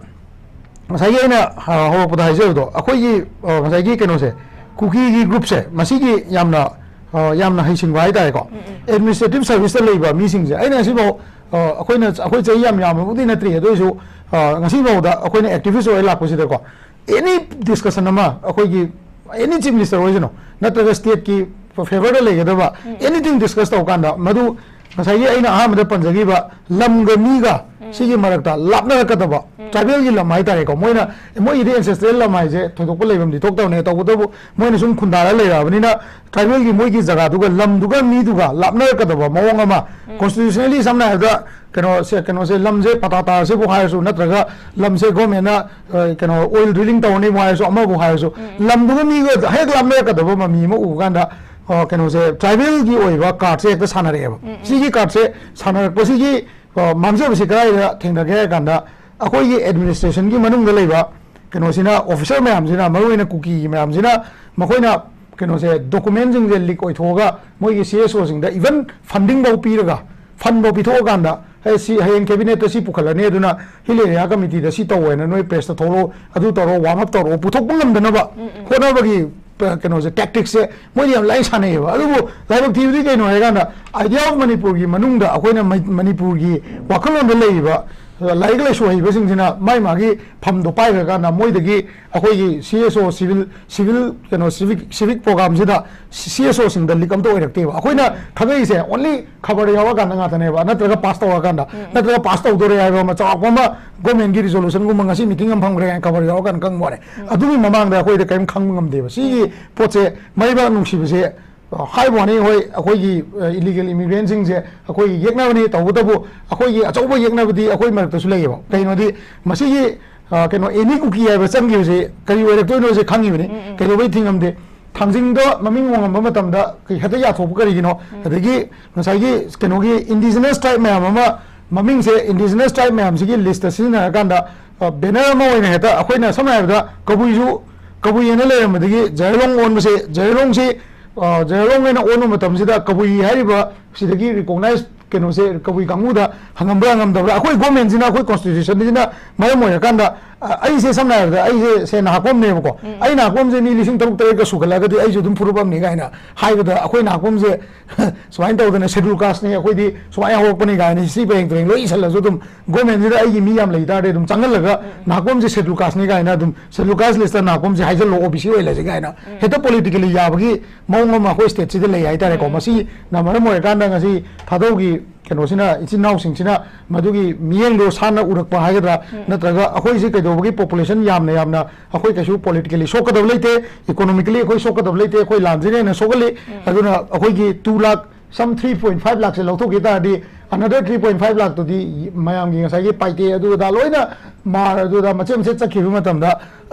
ꯉꯁꯥꯏꯒꯤ ꯑꯩꯅ, ꯑ, ꯍꯧꯔꯛꯄꯗ ꯍꯥꯏꯖꯕꯗꯣ, ꯑꯩꯈꯣꯏꯒꯤ, ꯑ, ꯉꯁꯥꯏꯒꯤ ꯀꯩꯅꯣꯁꯦ, ꯀꯨꯀꯤꯒꯤ ꯒ꯭ꯔꯨꯞꯁꯦ, ꯃꯁꯤꯒꯤ ꯌꯥꯝꯅ, ꯑ, ꯌꯥꯝꯅ ꯍꯩꯁꯤꯡꯕ ꯍꯥꯏꯇꯥꯔꯦꯀꯣ꯫ ꯑꯦꯗꯃꯤꯅꯤꯁꯇ꯭ꯔꯦꯇꯤꯚ ꯁꯔꯚꯤꯁꯇ ꯂꯩꯕ ꯃꯤꯁꯤꯡꯁꯦ, ꯑꯩꯅ ꯉꯁꯤꯐꯥꯎ ꯑ, ꯑꯩꯈꯣꯏꯅ, ꯑꯩꯈꯣꯏ ꯆꯍꯤ ꯌꯥꯝ ꯌꯥꯝꯕꯕꯨꯗꯤ ꯅꯠꯇ꯭ꯔꯤ, ꯑꯗꯨ ꯑꯣꯏꯔꯁꯨ, ꯑ, ꯉꯁꯤ ꯐꯥꯎꯗ ꯑꯩꯈꯣꯏꯅ activist ꯑꯣꯏꯔ ꯂꯥꯛꯄꯁꯤꯗꯀꯣ, any discussion ꯑꯃ, ꯑꯩꯈꯣꯏꯒꯤ any chief minister ꯑꯣꯏꯁꯅꯨ, ꯅꯠꯇ꯭ꯔꯒ stateꯀꯤ favourꯗ ꯂꯩꯒꯗꯕ anything discuss ꯇꯧꯀꯥꯟꯗ, ꯃꯗꯨ ꯉꯁꯥꯏꯒꯤ ꯑꯩꯅ ꯑꯍꯥꯟꯕꯗ ꯄꯟꯖꯈꯤꯕ ꯂꯝꯒ ꯃꯤꯒ ꯁꯤꯒꯤ ꯃꯔꯛꯇ ꯂꯥꯞꯅꯔꯛꯀꯗꯕ, tribalꯒꯤ ꯂꯝ ꯍꯥꯏꯇꯥꯔꯦꯀꯣ, ꯃꯣꯏꯅ, ꯃꯣꯏꯒꯤꯗꯤ ancestral ꯂꯝ ꯍꯥꯏꯁꯦ ꯊꯣꯏꯗꯣꯛꯄ ꯂꯩꯐꯝꯗꯤ ꯊꯣꯛꯇꯕꯅꯦ, ꯇꯧꯕꯇꯕꯨ ꯃꯣꯏꯅ ꯁꯨꯝ ꯈꯨꯟꯗꯥꯔ ꯂꯩꯔꯛꯑꯕꯅꯤꯅ tribalꯒꯤ ꯃꯣꯏꯒꯤ ꯖꯒꯥꯗꯨꯒ ꯂꯝꯗꯨꯒ ꯃꯤꯗꯨꯒ ꯂꯥꯞꯅꯔꯛꯀꯗꯕ ꯃꯑꯣꯡ ꯑꯃ, constitutionally ꯁꯝꯅ ꯍꯥꯏꯔꯕꯗ, ꯀꯩꯅꯣꯁꯦ, ꯀꯩꯅꯣꯁꯦ, ꯂꯝꯁꯦ ꯄꯇꯥ ꯇꯥꯔꯁꯤꯕꯨ ꯍꯥꯏꯔꯁꯨ, ꯅꯠꯇ꯭ꯔꯒ ꯂꯝꯁꯦ governmentꯅ, ꯑ, ꯀꯩꯅꯣ, oil drilling ꯇꯧꯔꯅꯤꯕꯨ ꯍꯥꯏꯔꯁꯨ, ꯑꯃꯕꯨ ꯍꯥꯏꯔꯁꯨ, ꯂꯝꯗꯨꯒ ꯃꯤꯒ ꯍꯦꯛ ꯂꯥꯞꯅꯔꯛꯀꯗꯕ ꯃꯃꯤ ꯑꯃ ꯎꯕ ꯀꯥꯟꯗ, ꯑ, ꯀꯩꯅꯣꯁꯦ, tribalꯒꯤ ꯑꯣꯏꯕ cardꯁꯦ ꯍꯦꯛꯇ ꯁꯥꯟꯅꯔꯛꯑꯦꯕ꯫ ꯁꯤꯒꯤ cardꯁꯦ ꯁꯥꯟꯅꯔꯛꯄꯁꯤꯒꯤ, ꯑ, ꯃꯥꯡꯖꯕꯁꯤ ꯀꯗꯥꯏꯗ ꯊꯦꯡꯅꯒꯦ ꯍꯥꯏ ꯀꯥꯟꯗ, ꯑꯩꯈꯣꯏꯒꯤ administrationꯒꯤ ꯃꯅꯨꯡꯗ ꯂꯩꯕ ꯀꯩꯅꯣꯁꯤꯅ, officer ꯃꯌꯥꯝꯁꯤꯅ, ꯃꯔꯨꯑꯣꯏꯅ ꯀꯨꯀꯤꯒꯤ ꯃꯌꯥꯝꯁꯤꯅ, ꯃꯈꯣꯏꯅ ꯀꯩꯅꯣꯁꯦ, documentꯁꯤꯡꯁꯦ leak ꯑꯣꯏꯊꯣꯛꯑꯒ, ꯃꯣꯏꯒꯤ CSOꯁꯤꯡꯗ even funding ꯐꯥꯎ ꯄꯤꯔꯒ, fund ꯐꯥꯎ ꯄꯤꯊꯣꯛꯑꯀꯥꯟꯗ, "ꯍꯦ, ꯁꯤ ꯍꯌꯦꯡ cabinetꯇ ꯁꯤ ꯄꯨꯈꯠꯂꯅꯤ, ꯑꯗꯨꯅ Hill Area Committeeꯗ ꯁꯤ ꯇꯧ" ꯍꯥꯏꯅ, "ꯅꯣꯏ pressꯇ ꯊꯣꯛꯂꯛꯑꯣ, ꯑꯗꯨ ꯇꯧꯔꯣ, warm up ꯇꯧꯔꯣ", ꯄꯨꯊꯣꯛꯄ ꯉꯝꯗꯅꯕ ꯍꯣꯠꯅꯕꯒꯤ, ꯑ, ꯀꯩꯅꯣꯁꯦ, tacticꯁꯦ ꯃꯣꯏꯗꯤ ꯌꯥꯝ ꯂꯥꯏꯅ ꯁꯥꯟꯅꯩꯌꯦꯕ꯫ ꯑꯗꯨꯕꯨ ꯂꯥꯏꯕꯛ ꯊꯤꯕꯗꯤ ꯀꯩꯅꯣ ꯍꯥꯏꯀꯥꯟꯗ, idea of ꯃꯅꯤꯄꯨꯔꯒꯤ ꯃꯅꯨꯡꯗ ꯑꯩꯈꯣꯏꯅ ꯃꯩ-, ꯃꯅꯤꯄꯨꯔꯒꯤ ꯋꯥꯈꯜꯂꯣꯟꯗ ꯂꯩꯔꯤꯕ, ꯑ, ꯂꯥꯏꯔꯤꯛ ꯂꯥꯏꯁꯨ ꯍꯩꯕꯁꯤꯡꯁꯤꯅ ꯃꯥꯏ ꯃꯥꯒꯤ ꯐꯝꯗꯣ ꯄꯥꯏꯈ꯭ꯔꯀꯥꯟꯗ ꯃꯣꯏꯗꯒꯤ ꯑꯩꯈꯣꯏꯒꯤ CSO, civil, civil, ꯀꯩꯅꯣ, civic, civic programꯁꯤꯗ CSOꯁꯤꯡꯗ leak ꯑꯝꯇ ꯑꯣꯏꯔꯛꯇꯦꯕ꯫ ꯑꯩꯈꯣꯏꯅ ꯈꯪꯉꯛꯏꯁꯦ only ꯈꯕꯔꯗ ꯌꯥꯎꯔꯀꯥꯟꯗ ꯉꯥꯛꯇꯅꯦꯕ, ꯅꯠꯇ꯭ꯔꯒ pass ꯇꯧꯔꯀꯥꯟꯗ, ꯅꯠꯇ꯭ꯔꯒ pass ꯇꯧꯗꯣꯔꯦ ꯍꯥꯏꯕ ꯑꯃ, ꯆꯥꯎꯔꯥꯛꯄ ꯑꯃ governmentꯀꯤ resolutionꯒꯨꯝꯕ, "ꯉꯁꯤ meeting ꯑꯃ ꯐꯝꯈ꯭ꯔꯦ" ꯍꯥꯏꯅ ꯈꯕꯔ ꯌꯥꯎꯔꯀꯥꯟꯗ ꯈꯪꯕ ꯋꯥꯅꯦ꯫ ꯑꯗꯨꯒꯤ ꯃꯃꯥꯡꯗ ꯑꯩꯈꯣꯏꯗ ꯀꯔꯤꯝ ꯈꯪꯕ ꯉꯝꯗꯦꯕ꯫ ꯁꯤꯒꯤ ꯄꯣꯠꯁꯦ, ꯃꯔꯩꯕꯥꯛ ꯅꯨꯡꯁꯤꯕꯁꯦ, ꯑ, ꯍꯥꯏꯕ ꯋꯥꯅꯤ, ꯍꯣꯏ, ꯑꯩꯈꯣꯏꯒꯤ, ꯑ, illegal immigrantꯁꯤꯡꯁꯦ ꯑꯩꯈꯣꯏꯒꯤ ꯌꯦꯛꯅꯕꯅꯤ, ꯇꯧꯕꯇꯕꯨ ꯑꯩꯈꯣꯏꯒꯤ ꯑꯆꯧꯕ ꯌꯦꯛꯅꯕꯗꯤ ꯑꯩꯈꯣꯏ ꯃꯔꯛꯇꯁꯨ ꯂꯩꯌꯦꯕ꯫ ꯀꯩꯅꯣꯗꯤ, ꯃꯁꯤꯒꯤ, ꯑ, ꯀꯩꯅꯣ, ꯑꯦꯅꯤ ꯀꯨꯀꯤ ꯍꯥꯏꯕ ꯆꯪꯈꯤꯕꯁꯦ ꯀꯔꯤ ꯑꯣꯏꯔꯛꯇꯣꯏꯅꯣꯁꯦ ꯈꯪꯉꯤꯕꯅꯤ꯫ ꯀꯩꯗꯧꯕꯩ ꯊꯤꯡꯉꯝꯗꯦ? ꯊꯥꯡꯖꯤꯡꯗꯣ ꯃꯃꯤꯡ ꯍꯣꯡꯉꯝꯕ ꯃꯇꯝꯗ ꯀꯩ ꯍꯦꯛꯇ ꯌꯥꯊꯣꯛꯄ ꯀꯔꯤꯒꯤꯅꯣ? ꯑꯗꯒꯤ ꯉꯁꯥꯏꯒꯤ ꯀꯩꯅꯣꯒꯤ indigenous tribe ꯃꯌꯥꯝ ꯑꯃ, ꯃꯃꯤꯡꯁꯦ indigenous tribe ꯃꯌꯥꯝꯁꯤꯒꯤ listꯇ ꯁꯤꯖꯤꯟꯅꯔꯀꯥꯟꯗ, ꯑ, banner ꯑꯃ ꯑꯣꯏꯅ ꯍꯦꯛꯇ, ꯑꯩꯈꯣꯏꯅ ꯁꯝꯅ ꯍꯥꯏꯔꯕꯗ ꯀꯕꯨꯏꯁꯨ, ꯀꯕꯨꯏ ꯍꯥꯏꯅ ꯂꯩꯔꯝꯕꯗꯒꯤ ꯖꯥꯏꯂꯣꯡ ꯑꯣꯟꯕꯁꯦ, ꯖꯥꯏꯂꯣꯡꯁꯤ, ꯑ, ꯖꯥꯏꯂꯣꯡ ꯍꯥꯏꯅ ꯑꯣꯟꯕ ꯃꯇꯝꯁꯤꯗ ꯀꯕꯨꯏ ꯍꯥꯏꯔꯤꯕ ꯁꯤꯗꯒꯤ recognize ꯀꯩꯅꯣꯁꯦ ꯀꯕꯨꯏ ꯀꯥꯡꯕꯨꯗ ꯍꯪꯉꯝꯕ꯭ꯔꯥ ꯍꯪꯉꯝꯗꯕ꯭ꯔꯥ? ꯑꯩꯈꯣꯏ governmentꯁꯤꯅ, ꯑꯩꯈꯣꯏ constitutionꯁꯤꯅ ꯃꯔꯝ ꯑꯣꯏꯔꯀꯥꯟꯗ ꯑ, ꯑꯩꯁꯦ ꯁꯝꯅ ꯍꯥꯏꯔꯕꯗ ꯑꯩꯁꯦ ꯁꯦ ꯅꯍꯥꯛꯄꯝꯅꯦꯕꯀꯣ꯫ ꯑꯩ ꯅꯍꯥꯛꯄꯝꯁꯦ ꯃꯤ ꯂꯤꯁꯤꯡ ꯇꯔꯨꯛ ꯇꯔꯦꯠꯀ ꯁꯨꯒꯠꯂꯒꯗꯤ ꯑꯩꯁꯨ ꯑꯗꯨꯝ ꯐꯨꯔꯨꯞ ꯑꯃꯅꯤ ꯀꯥꯏꯅ ꯍꯥꯏꯕꯗ, ꯑꯩꯈꯣꯏ ꯅꯍꯥꯛꯄꯝꯁꯦ ꯁꯨꯃꯥꯏꯅ ꯇꯧꯗꯅ ꯁꯦꯗꯨꯜ ꯀꯥꯁꯅꯤ, ꯑꯩꯈꯣꯏꯗꯤ ꯁꯨꯃꯥꯏꯅ ꯍꯧꯔꯛꯄꯅꯤ ꯀꯥꯏꯅ ꯍꯤꯁꯇ꯭ꯔꯤ ꯄꯔꯦꯡ ꯇꯨꯔꯦꯡ ꯂꯣꯏ ꯏꯁꯜꯂꯁꯨ ꯑꯗꯨꯝ ꯒꯣꯔꯃꯦꯟꯁꯤꯗ ꯑꯩꯒꯤ ꯃꯤ ꯌꯥꯝ ꯂꯩ ꯇꯥꯔꯗꯤ ꯑꯗꯨꯝ ꯆꯪꯍꯜꯂꯒ ꯅꯍꯥꯛꯄꯝꯁꯦ ꯁꯦꯗꯨꯜ ꯀꯥꯁꯅꯤ ꯀꯥꯏꯅ ꯑꯗꯨꯝ ꯁꯦꯗꯨꯜ ꯀꯥꯁ ꯂꯤꯁꯇ ꯅꯍꯥꯛꯄꯝꯁꯦ ꯍꯥꯏꯖꯜꯂꯣ, ꯑꯣ ꯕꯤ ꯁꯤ ꯑꯣꯏꯍꯜꯂꯁꯤ ꯀꯥꯏꯅ ꯍꯦꯛꯇ ꯄꯣꯂꯤꯇꯤꯀꯦꯂꯤ ꯌꯥꯕꯒꯤ ꯃꯑꯣꯡ ꯑꯃ ꯑꯩꯈꯣꯏ ꯁ꯭ꯇꯦꯠꯁꯤꯗ ꯂꯩ ꯍꯥꯏꯇꯥꯔꯦꯀꯣ꯫ ꯃꯁꯤꯅ ꯃꯔꯝ ꯑꯣꯏꯔꯀꯥꯟꯗ ꯉꯁꯤ ꯊꯥꯗꯧꯒꯤ ꯀꯩꯅꯣꯁꯤꯅ, ꯏꯆꯤꯟ ꯏꯅꯥꯎꯁꯤꯡꯁꯤꯅ ꯃꯗꯨꯒꯤ ꯃꯤꯠꯌꯦꯡꯗꯣ ꯁꯥꯟꯅ ꯎꯔꯛꯄ ꯍꯥꯏꯒꯗ꯭ꯔꯥ, ꯅꯠꯇ꯭ꯔꯒ ꯑꯩꯈꯣꯏꯁꯤ ꯀꯩꯗꯧꯕꯒꯤ ꯄꯣꯄꯨꯂꯦꯁꯟ ꯌꯥꯝꯅ ꯌꯥꯝꯅ ꯑꯩꯈꯣꯏ ꯀꯩꯁꯨ ꯄꯣꯂꯤꯇꯤꯀꯦꯂꯤ ꯁꯣꯛꯀꯗꯕ ꯂꯩꯇꯦ, ꯏꯀꯣꯅꯣꯃꯤꯀꯦꯂꯤ ꯑꯩꯈꯣꯏ ꯁꯣꯛꯀꯗꯕ ꯂꯩꯇꯦ, ꯑꯩꯈꯣꯏ ꯂꯥꯟꯁꯤꯅ ꯍꯦꯟꯅ ꯁꯣꯛꯍꯜꯂꯤ꯫ ꯑꯗꯨꯅ ꯑꯩꯈꯣꯏꯒꯤ ꯇꯨ ꯂꯥꯛ ꯁꯝ ꯊ꯭ꯔꯤ ꯄꯣꯏꯟ ꯐꯥꯏꯚ ꯂꯥꯛꯁꯦ ꯂꯧꯊꯣꯛꯈꯤ ꯇꯥꯔꯗꯤ, ꯑꯅꯗꯔ ꯊ꯭ꯔꯤ ꯄꯣꯏꯟ ꯐꯥꯏꯚ ꯂꯥꯛꯇꯨꯗꯤ ꯃꯌꯥꯝꯒꯤ ꯉꯁꯥꯏꯒꯤ ꯄꯥꯏꯇꯦ ꯑꯗꯨ ꯑꯗꯥ ꯂꯣꯏꯅ ꯃꯥꯔ ꯑꯗꯨ ꯑꯗꯥ ꯃꯆꯦꯠ ꯃꯆꯦꯠ ꯆꯠꯈꯤꯕ ꯃꯇꯝꯗ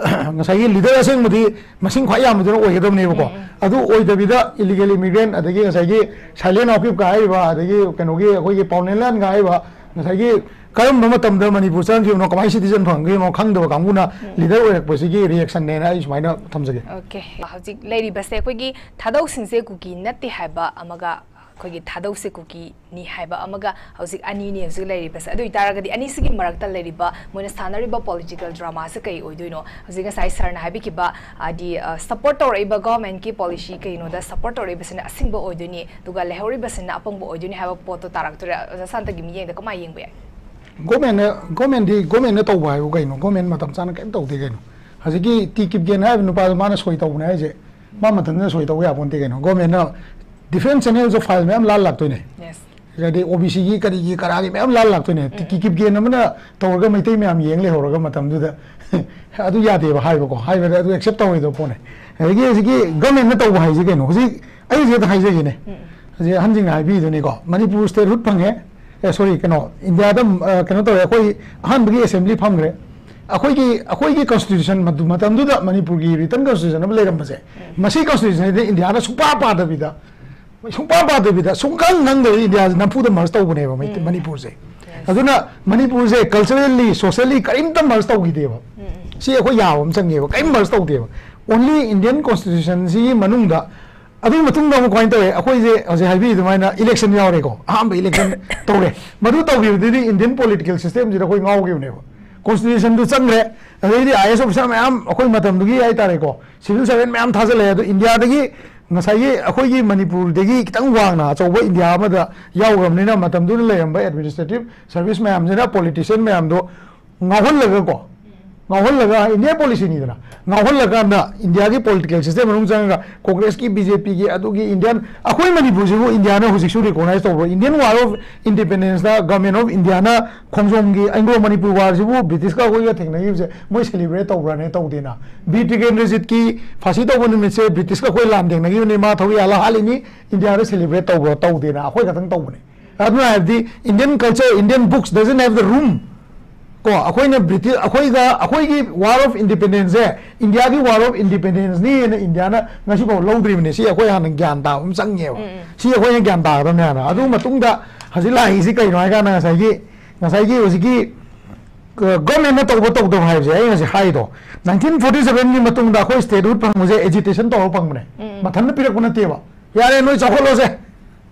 ꯉꯁꯥꯏꯒꯤ ꯂꯤꯗꯔ ꯑꯁꯦꯡꯕꯗꯤ ꯃꯁꯤꯡ ꯈ꯭ꯋꯥꯏ ꯌꯥꯝꯕꯗꯨꯅ ꯑꯣꯏꯒꯗꯕꯅꯦꯕꯀꯣ꯫ ꯑꯗꯨ ꯑꯣꯏꯗꯕꯤꯗ ꯏꯂꯤꯒꯦꯜ ꯏꯃꯤꯒ꯭ꯔꯦꯟ, ꯑꯗꯒꯤ ꯉꯁꯥꯏꯒꯤ ꯁꯥꯏꯂꯦꯟ ꯑꯥꯎꯠꯐꯤꯞꯀ ꯍꯥꯏꯔꯤꯕ, ꯑꯗꯒꯤ ꯀꯩꯅꯣꯒꯤ ꯑꯩꯈꯣꯏꯒꯤ ꯄꯥꯎꯅꯦꯂꯥꯟꯒ ꯍꯥꯏꯔꯤꯕ, ꯉꯁꯥꯏꯒꯤ ꯀꯔꯝꯕ ꯃꯇꯝꯗ ꯃꯅꯤꯄꯨꯔ ꯆꯪꯈꯤꯕꯅꯣ, ꯀꯃꯥꯏꯅ ꯁꯤꯇꯤꯖꯟ ꯐꯪꯒꯦꯅꯣ ꯈꯪꯗꯕ ꯀꯥꯡꯕꯨꯅ ꯂꯤꯗꯔ ꯑꯣꯏꯔꯛꯄꯁꯤꯒꯤ ꯔꯤꯌꯦꯛꯁꯟꯅꯦꯅ ꯑꯩ ꯁꯨꯃꯥꯏꯅ ꯊꯝꯖꯒꯦ꯫ ꯑꯣꯀꯦ, ꯍꯧꯖꯤꯛ ꯂꯩꯔꯤꯕꯁꯦ ꯑꯩꯈꯣꯏꯒꯤ ꯊꯥꯗꯧꯁꯤꯡꯁꯦ ꯀꯨꯀꯤ ꯅꯠꯇꯦ ꯍꯥꯏꯕ ꯑꯃꯒ, ꯑꯩꯈꯣꯏꯒꯤ ꯊꯥꯗꯧꯁꯦ ꯀꯨꯀꯤꯅꯤ ꯍꯥꯏꯕ ꯑꯃꯒ, ꯍꯧꯖꯤꯛ ꯑꯅꯤꯅꯤ ꯍꯧꯖꯤꯛ ꯂꯩꯔꯤꯕꯁꯦ꯫ ꯑꯗꯨ ꯑꯣꯏꯇꯥꯔꯒꯗꯤ ꯑꯅꯤꯁꯤꯒꯤ ꯃꯔꯛꯇ ꯂꯩꯔꯤꯕ ꯃꯣꯏꯅ ꯁꯥꯟꯅꯔꯤꯕ ꯄꯣꯂꯤꯇꯤꯀꯦꯜ ꯗ꯭ꯔꯃꯥꯁꯦ ꯀꯩ ꯑꯣꯏꯗꯣꯏꯅꯣ? ꯍꯧꯖꯤꯛ ꯉꯁꯥꯏ ꯁꯥꯔꯅ ꯍꯥꯏꯕꯤꯈꯤꯕ, ꯍꯥꯏꯗꯤ, ꯑ, ꯁꯄꯣꯔꯠ ꯇꯧꯔꯛꯏꯕ ꯒꯣꯔꯃꯦꯟꯀꯤ ꯄꯣꯂꯤꯁꯤ ꯀꯩꯅꯣꯗ ꯁꯄꯣꯔꯠ ꯇꯧꯔꯛꯏꯕꯁꯤꯅ ꯑꯁꯤꯡꯕ ꯑꯣꯏꯗꯣꯏꯅꯤ, ꯑꯗꯨꯒ ꯂꯩꯍꯧꯔꯤꯕꯁꯤꯅ ꯑꯄꯪꯕ ꯑꯣꯏꯗꯣꯏꯅꯤ ꯍꯥꯏꯕ ꯄꯣꯠꯇꯣ ꯇꯥꯔꯛꯇꯣꯏꯔꯥ? ꯑꯣꯖꯥ ꯁꯥꯟꯇꯒꯤ ꯃꯤꯠꯌꯦꯡꯗ ꯀꯃꯥꯏꯅ ꯌꯦꯡꯕ ꯌꯥꯏ? ꯒꯣꯔꯃꯦꯟꯅ, ꯒꯣꯔꯃꯦꯟꯗꯤ ꯒꯣꯔꯃꯦꯟꯅ ꯇꯧꯕ ꯍꯥꯏꯕꯨ ꯀꯩꯅꯣ? ꯒꯣꯔꯃꯦꯟ ꯃꯇꯝ ꯆꯥꯅ ꯀꯔꯤꯝ ꯇꯧꯗꯦ ꯀꯩꯅꯣ꯫ ꯍꯧꯖꯤꯛꯀꯤ ꯇꯤ ꯀꯤꯞꯒꯦꯟ ꯍꯥꯏꯔꯤꯕ ꯅꯨꯄꯥꯗꯣ ꯃꯥꯅ ꯁꯣꯏ ꯇꯧꯕꯅꯦ ꯍꯥꯏꯁꯦ, ꯃꯥ ꯃꯊꯟꯇꯅ ꯁꯣꯏ ꯇꯧꯕ ꯌꯥꯄꯣꯟꯇꯦ ꯀꯩꯅꯣ꯫ ꯒꯣꯔꯃꯦꯟꯅ ꯗꯤꯐ꯭ꯔꯦꯟ ꯆꯦꯅꯦꯜꯁ ꯑꯣꯐ ꯐꯥꯏꯜ ꯃꯌꯥꯝ ꯂꯥꯜ ꯂꯥꯛꯇꯣꯏꯅꯦ꯫ ꯌꯦꯁ꯫ ꯍꯥꯏꯗꯤ ꯑꯣ ꯕꯤ ꯁꯤꯒꯤ ꯀꯔꯤꯒꯤ ꯀꯔꯥꯒꯤ ꯃꯌꯥꯝ ꯂꯥꯜ ꯂꯥꯛꯇꯣꯏꯅꯦ꯫ ꯇꯤ ꯀꯤꯞꯒꯦꯟ ꯑꯃꯅ ꯇꯧꯔꯒ ꯃꯩꯇꯩ ꯃꯌꯥꯝ ꯌꯦꯡ ꯂꯩꯍꯧꯔꯒ ꯃꯇꯝꯗꯨꯗ ꯑꯗꯨ ꯌꯥꯗꯦꯕ ꯍꯥꯏꯕꯀꯣ, ꯍꯥꯏꯕꯗ ꯑꯗꯨ ꯑꯦꯛꯁꯦꯞ ꯇꯧꯔꯣꯏꯗꯕ ꯄꯣꯠꯅꯦ꯫ ꯑꯗꯒꯤ ꯍꯧꯖꯤꯛꯀꯤ ꯒꯣꯔꯃꯦꯟꯅ ꯇꯧꯕ ꯍꯥꯏꯁꯦ ꯀꯩꯅꯣ? ꯍꯧꯖꯤꯛ ꯑꯩ ꯍꯧꯖꯤꯛ ꯍꯦꯛꯇ ꯍꯥꯏꯖꯒꯦꯅꯦ꯫ ꯍꯧꯖꯤꯛ ꯑꯍꯟꯁꯤꯡꯅ ꯍꯥꯏꯕꯤꯗꯨꯅꯤꯀꯣ, ꯃꯅꯤꯄꯨꯔ ꯁ꯭ꯇꯦꯠꯍꯨꯠ ꯐꯪꯉꯦ, ꯑꯦ, ꯁꯣꯔꯤ, ꯀꯩꯅꯣ, ꯏꯟꯗꯤꯌꯥꯗ, ꯑ, ꯀꯩꯅꯣ ꯇꯧꯔꯦ, ꯑꯩꯈꯣꯏ ꯑꯍꯥꯟꯕꯒꯤ ꯑꯦꯁꯦꯝꯕ꯭ꯂꯤ ꯐꯝꯈ꯭ꯔꯦ꯫ ꯑꯩꯈꯣꯏꯒꯤ, ꯑꯩꯈꯣꯏꯒꯤ ꯀꯟꯁꯇꯤꯇ꯭ꯌꯨꯁꯟ ꯃꯗꯨ-, ꯃꯇꯝꯗꯨꯗ ꯃꯅꯤꯄꯨꯔꯒꯤ ꯔꯤꯇꯟ ꯀꯟꯁꯇꯤꯇ꯭ꯌꯨꯁꯟ ꯑꯃ ꯂꯩꯔꯝꯕꯁꯦ, ꯃꯁꯤ ꯀꯟꯁꯇꯤꯇ꯭ꯌꯨꯁꯟꯁꯤꯗ ꯏꯟꯗꯤꯌꯥꯅ ꯁꯨꯡꯄꯥ ꯄꯥꯗꯕꯤꯗ, ꯁꯨꯡꯄꯥ ꯄꯥꯗꯕꯤꯗ, ꯁꯨꯡꯈꯪ ꯈꯪꯗꯕꯤꯗ ꯏꯟꯗꯤꯌꯥꯁꯤ ꯅꯝꯐꯨꯗ ꯃꯔꯁ ꯇꯧꯕꯅꯦꯕ ꯃꯩꯇꯩ-, ꯃꯅꯤꯄꯨꯔꯁꯦ꯫ ꯑꯗꯨꯅ ꯃꯅꯤꯄꯨꯔꯁꯦ ꯀꯜꯆꯔꯦꯜꯂꯤ, ꯁꯣꯁꯦꯜꯂꯤ ꯀꯔꯤꯝꯇ ꯃꯔꯁ ꯇꯧꯈꯤꯗꯦꯕ꯫ ꯁꯤ ꯑꯩꯈꯣꯏ ꯌꯥꯕ ꯑꯃ ꯆꯪꯉꯦꯕ, ꯀꯔꯤꯝ ꯃꯔꯁ ꯇꯧꯗꯦꯕ꯫ ꯑꯣꯟꯂꯤ ꯏꯟꯗꯤꯌꯟ ꯀꯣꯟꯁꯇꯤꯇ꯭ꯌꯨꯁꯟꯁꯤꯒꯤ ꯃꯅꯨꯡꯗ, ꯑꯗꯨꯒꯤ ꯃꯇꯨꯡꯗ ꯑꯃꯨꯛ ꯀꯃꯥꯏꯅ ꯇꯧꯋꯦ? ꯑꯩꯈꯣꯏꯁꯦ ꯍꯧꯖꯤꯛ ꯍꯥꯏꯕꯤꯔꯤ ꯑꯗꯨꯃꯥꯏꯅ ꯏꯂꯦꯛꯁꯟ ꯌꯥꯎꯔꯦꯀꯣ, ꯑꯍꯥꯟꯕ ꯏꯂꯦꯛꯁꯟ ꯇꯧꯔꯦ꯫ ꯃꯗꯨ ꯇꯧꯈꯤꯕꯗꯨꯗꯤ ꯏꯟꯗꯤꯌꯟ ꯄꯣꯂꯤꯇꯤꯀꯦꯜ ꯁꯤꯁꯇꯦꯝꯁꯤꯗ ꯑꯩꯈꯣꯏ ꯉꯥꯎꯈꯤꯕꯅꯦꯕ꯫ ꯀꯣꯟꯁꯇꯤꯇ꯭ꯌꯨꯁꯟꯗꯨ ꯆꯪꯈ꯭ꯔꯦ꯫ ꯑꯗꯩꯗꯤ ꯑꯥꯏ ꯑꯦꯁ ꯑꯣꯐꯤꯁꯥꯔ ꯃꯌꯥꯝ, ꯑꯩꯈꯣꯏ ꯃꯇꯝꯗꯨꯒꯤ ꯍꯥꯏꯇꯥꯔꯦꯀꯣ, ꯁꯤꯚꯤꯜ ꯁꯔꯚꯦꯟ ꯃꯌꯥꯝ ꯊꯥꯖꯜꯂꯛꯑꯦ꯫ ꯑꯗꯣ ꯏꯟꯗꯤꯌꯥꯗꯒꯤ, ꯉꯁꯥꯏꯒꯤ ꯑꯩꯈꯣꯏꯒꯤ ꯃꯅꯤꯄꯨꯔꯗꯒꯤ ꯈꯤꯇꯪ ꯋꯥꯡꯅ ꯑꯆꯧꯕ ꯏꯟꯗꯤꯌꯥ ꯑꯃꯗ ꯌꯥꯎꯈ꯭ꯔꯕꯅꯤꯅ, ꯃꯇꯝꯗꯨꯗ ꯂꯩꯔꯝꯕ ꯑꯦꯗꯃꯤꯅꯤꯁꯇ꯭ꯔꯦꯇꯤꯚ ꯁꯔꯚꯤꯁ ꯃꯌꯥꯝꯁꯤꯅ, ꯄꯣꯂꯤꯇꯤꯁꯤꯌꯟ ꯃꯌꯥꯝꯗꯣ ꯉꯥꯎꯍꯜꯂꯒꯀꯣ, ꯉꯥꯎꯍꯜꯂꯒ, ꯏꯟꯗꯤꯌꯥ ꯄꯣꯂꯤꯁꯤꯅꯤꯗꯅ, ꯉꯥꯎꯍꯜꯂꯀꯥꯟꯗ ꯏꯟꯗꯤꯌꯥꯒꯤ ꯄꯣꯂꯤꯇꯤꯀꯦꯜ ꯁꯤꯁꯇꯦꯝ ꯃꯅꯨꯡ ꯆꯪꯉꯒ ꯀꯣꯡꯒ꯭ꯔꯦꯁꯀꯤ, ꯕꯤ ꯖꯦ ꯄꯤꯒꯤ, ꯑꯗꯨꯒꯤ ꯏꯟꯗꯤꯌꯥꯟ, ꯑꯩꯈꯣꯏ ꯃꯅꯤꯄꯨꯔꯁꯤꯕꯨ ꯏꯟꯗꯤꯌꯥꯅ ꯍꯧꯖꯤꯛꯁꯨ ꯔꯤꯀꯣꯛꯅꯥꯏꯖ ꯇꯧꯕ꯭ꯔꯣ? Indian war of independence government of ꯏꯟꯗꯤꯌꯥꯅ ꯈꯣꯡꯖꯣꯝꯒꯤ ꯑꯦꯡꯒ꯭ꯂꯣ ꯃꯅꯤꯄꯨꯔ ꯋꯥꯔꯁꯤꯕꯨ ꯕ꯭ꯔꯤꯇꯤꯁꯀ ꯑꯩꯈꯣꯏꯒ ꯊꯦꯡꯅꯈꯤꯕꯁꯦ ꯃꯣꯏ ꯁꯦꯂꯤꯕ꯭ꯔꯦꯠ ꯇꯧꯕ꯭ꯔꯥꯅꯦ? ꯇꯧꯗꯦꯅ꯫ ꯕꯤꯔ ꯇꯤꯀꯦꯟꯗ꯭ꯔꯖꯤꯠꯀꯤ ꯐꯥꯁꯤ ꯇꯧꯕ ꯅꯨꯃꯤꯠꯁꯦ ꯕ꯭ꯔꯤꯇꯤꯁꯀ ꯑꯩꯈꯣꯏ ꯂꯥꯟ ꯊꯦꯡꯅꯈꯤꯕꯅꯤ, ꯃꯥ ꯊꯧꯔꯤ ꯌꯥꯜꯂ ꯍꯥꯠꯂꯤꯅꯤ, ꯏꯟꯗꯤꯌꯥꯗ ꯁꯦꯂꯤꯕ꯭ꯔꯦꯠ ꯇꯧꯕ꯭ꯔꯣ? ꯇꯧꯗꯦꯅ, ꯑꯩꯈꯣꯏ ꯈꯛꯇꯪ ꯇꯧꯕꯅꯦ꯫ ꯑꯗꯨꯅ ꯍꯥꯏꯕꯗꯤ, Indian culture, Indian books doesn't have the room꯫ ꯀꯣ, ꯑꯩꯈꯣꯏꯅ ꯕ꯭ꯔꯤꯇꯤꯁ, ꯑꯩꯈꯣꯏꯒ, ꯑꯩꯈꯣꯏꯒꯤ ꯋꯥꯔ ꯑꯣꯐ ꯏꯟꯗꯤꯄꯦꯟꯗꯦꯟꯁꯁꯦ ꯏꯟꯗꯤꯌꯥꯒꯤ ꯋꯥꯔ ꯑꯣꯐ ꯏꯟꯗꯤꯄꯦꯟꯗꯦꯟꯁꯅꯤꯅ ꯏꯟꯗꯤꯌꯥꯅ ꯉꯁꯤꯐꯥꯎ ꯂꯧꯗ꯭ꯔꯤꯕꯅꯤ꯫ ꯁꯤ ꯑꯩꯈꯣꯏ ꯍꯥꯟꯅ ꯒ꯭ꯌꯥꯟ ꯇꯥꯕ ꯑꯃ ꯆꯪꯉꯦꯕ꯫ ꯁꯤ ꯑꯩꯈꯣꯏꯅ ꯒ꯭ꯌꯥꯟ ꯇꯥꯒꯗꯕꯅꯦ ꯍꯥꯟꯅ꯫ ꯑꯗꯨ ꯃꯇꯨꯡꯗ ꯍꯧꯖꯤꯛ ꯂꯥꯛꯏꯁꯤ ꯀꯩꯅꯣ ꯍꯥꯏ ꯀꯥꯟꯗ, ꯉꯁꯥꯏꯒꯤ, ꯉꯁꯥꯏꯒꯤ ꯍꯧꯖꯤꯛꯀꯤ ꯒꯚꯔꯟꯃꯦꯟꯠꯅ ꯇꯧꯕ ꯇꯧꯗꯕ ꯍꯥꯏꯕꯁꯦ ꯑꯩ ꯉꯁꯤ ꯍꯥꯏꯗꯣ, ꯅꯥꯏꯟꯇꯤꯟ ꯐꯣꯔꯇꯤ ꯁꯚꯦꯟꯒꯤ ꯃꯇꯨꯡꯗ ꯑꯩꯈꯣꯏ ꯁ꯭ꯇꯦꯠꯍꯨꯗ ꯐꯪꯕꯁꯦ ꯑꯦꯖꯤꯇꯦꯁꯟ ꯇꯧꯔꯒ ꯐꯪꯕꯅꯦ꯫ ꯃꯊꯟꯇ ꯄꯤꯔꯛꯄ ꯅꯠꯇꯦꯕ꯫ "ꯌꯥꯔꯦ, ꯅꯣꯏ ꯆꯥꯎꯈꯠꯂꯣꯁꯦ,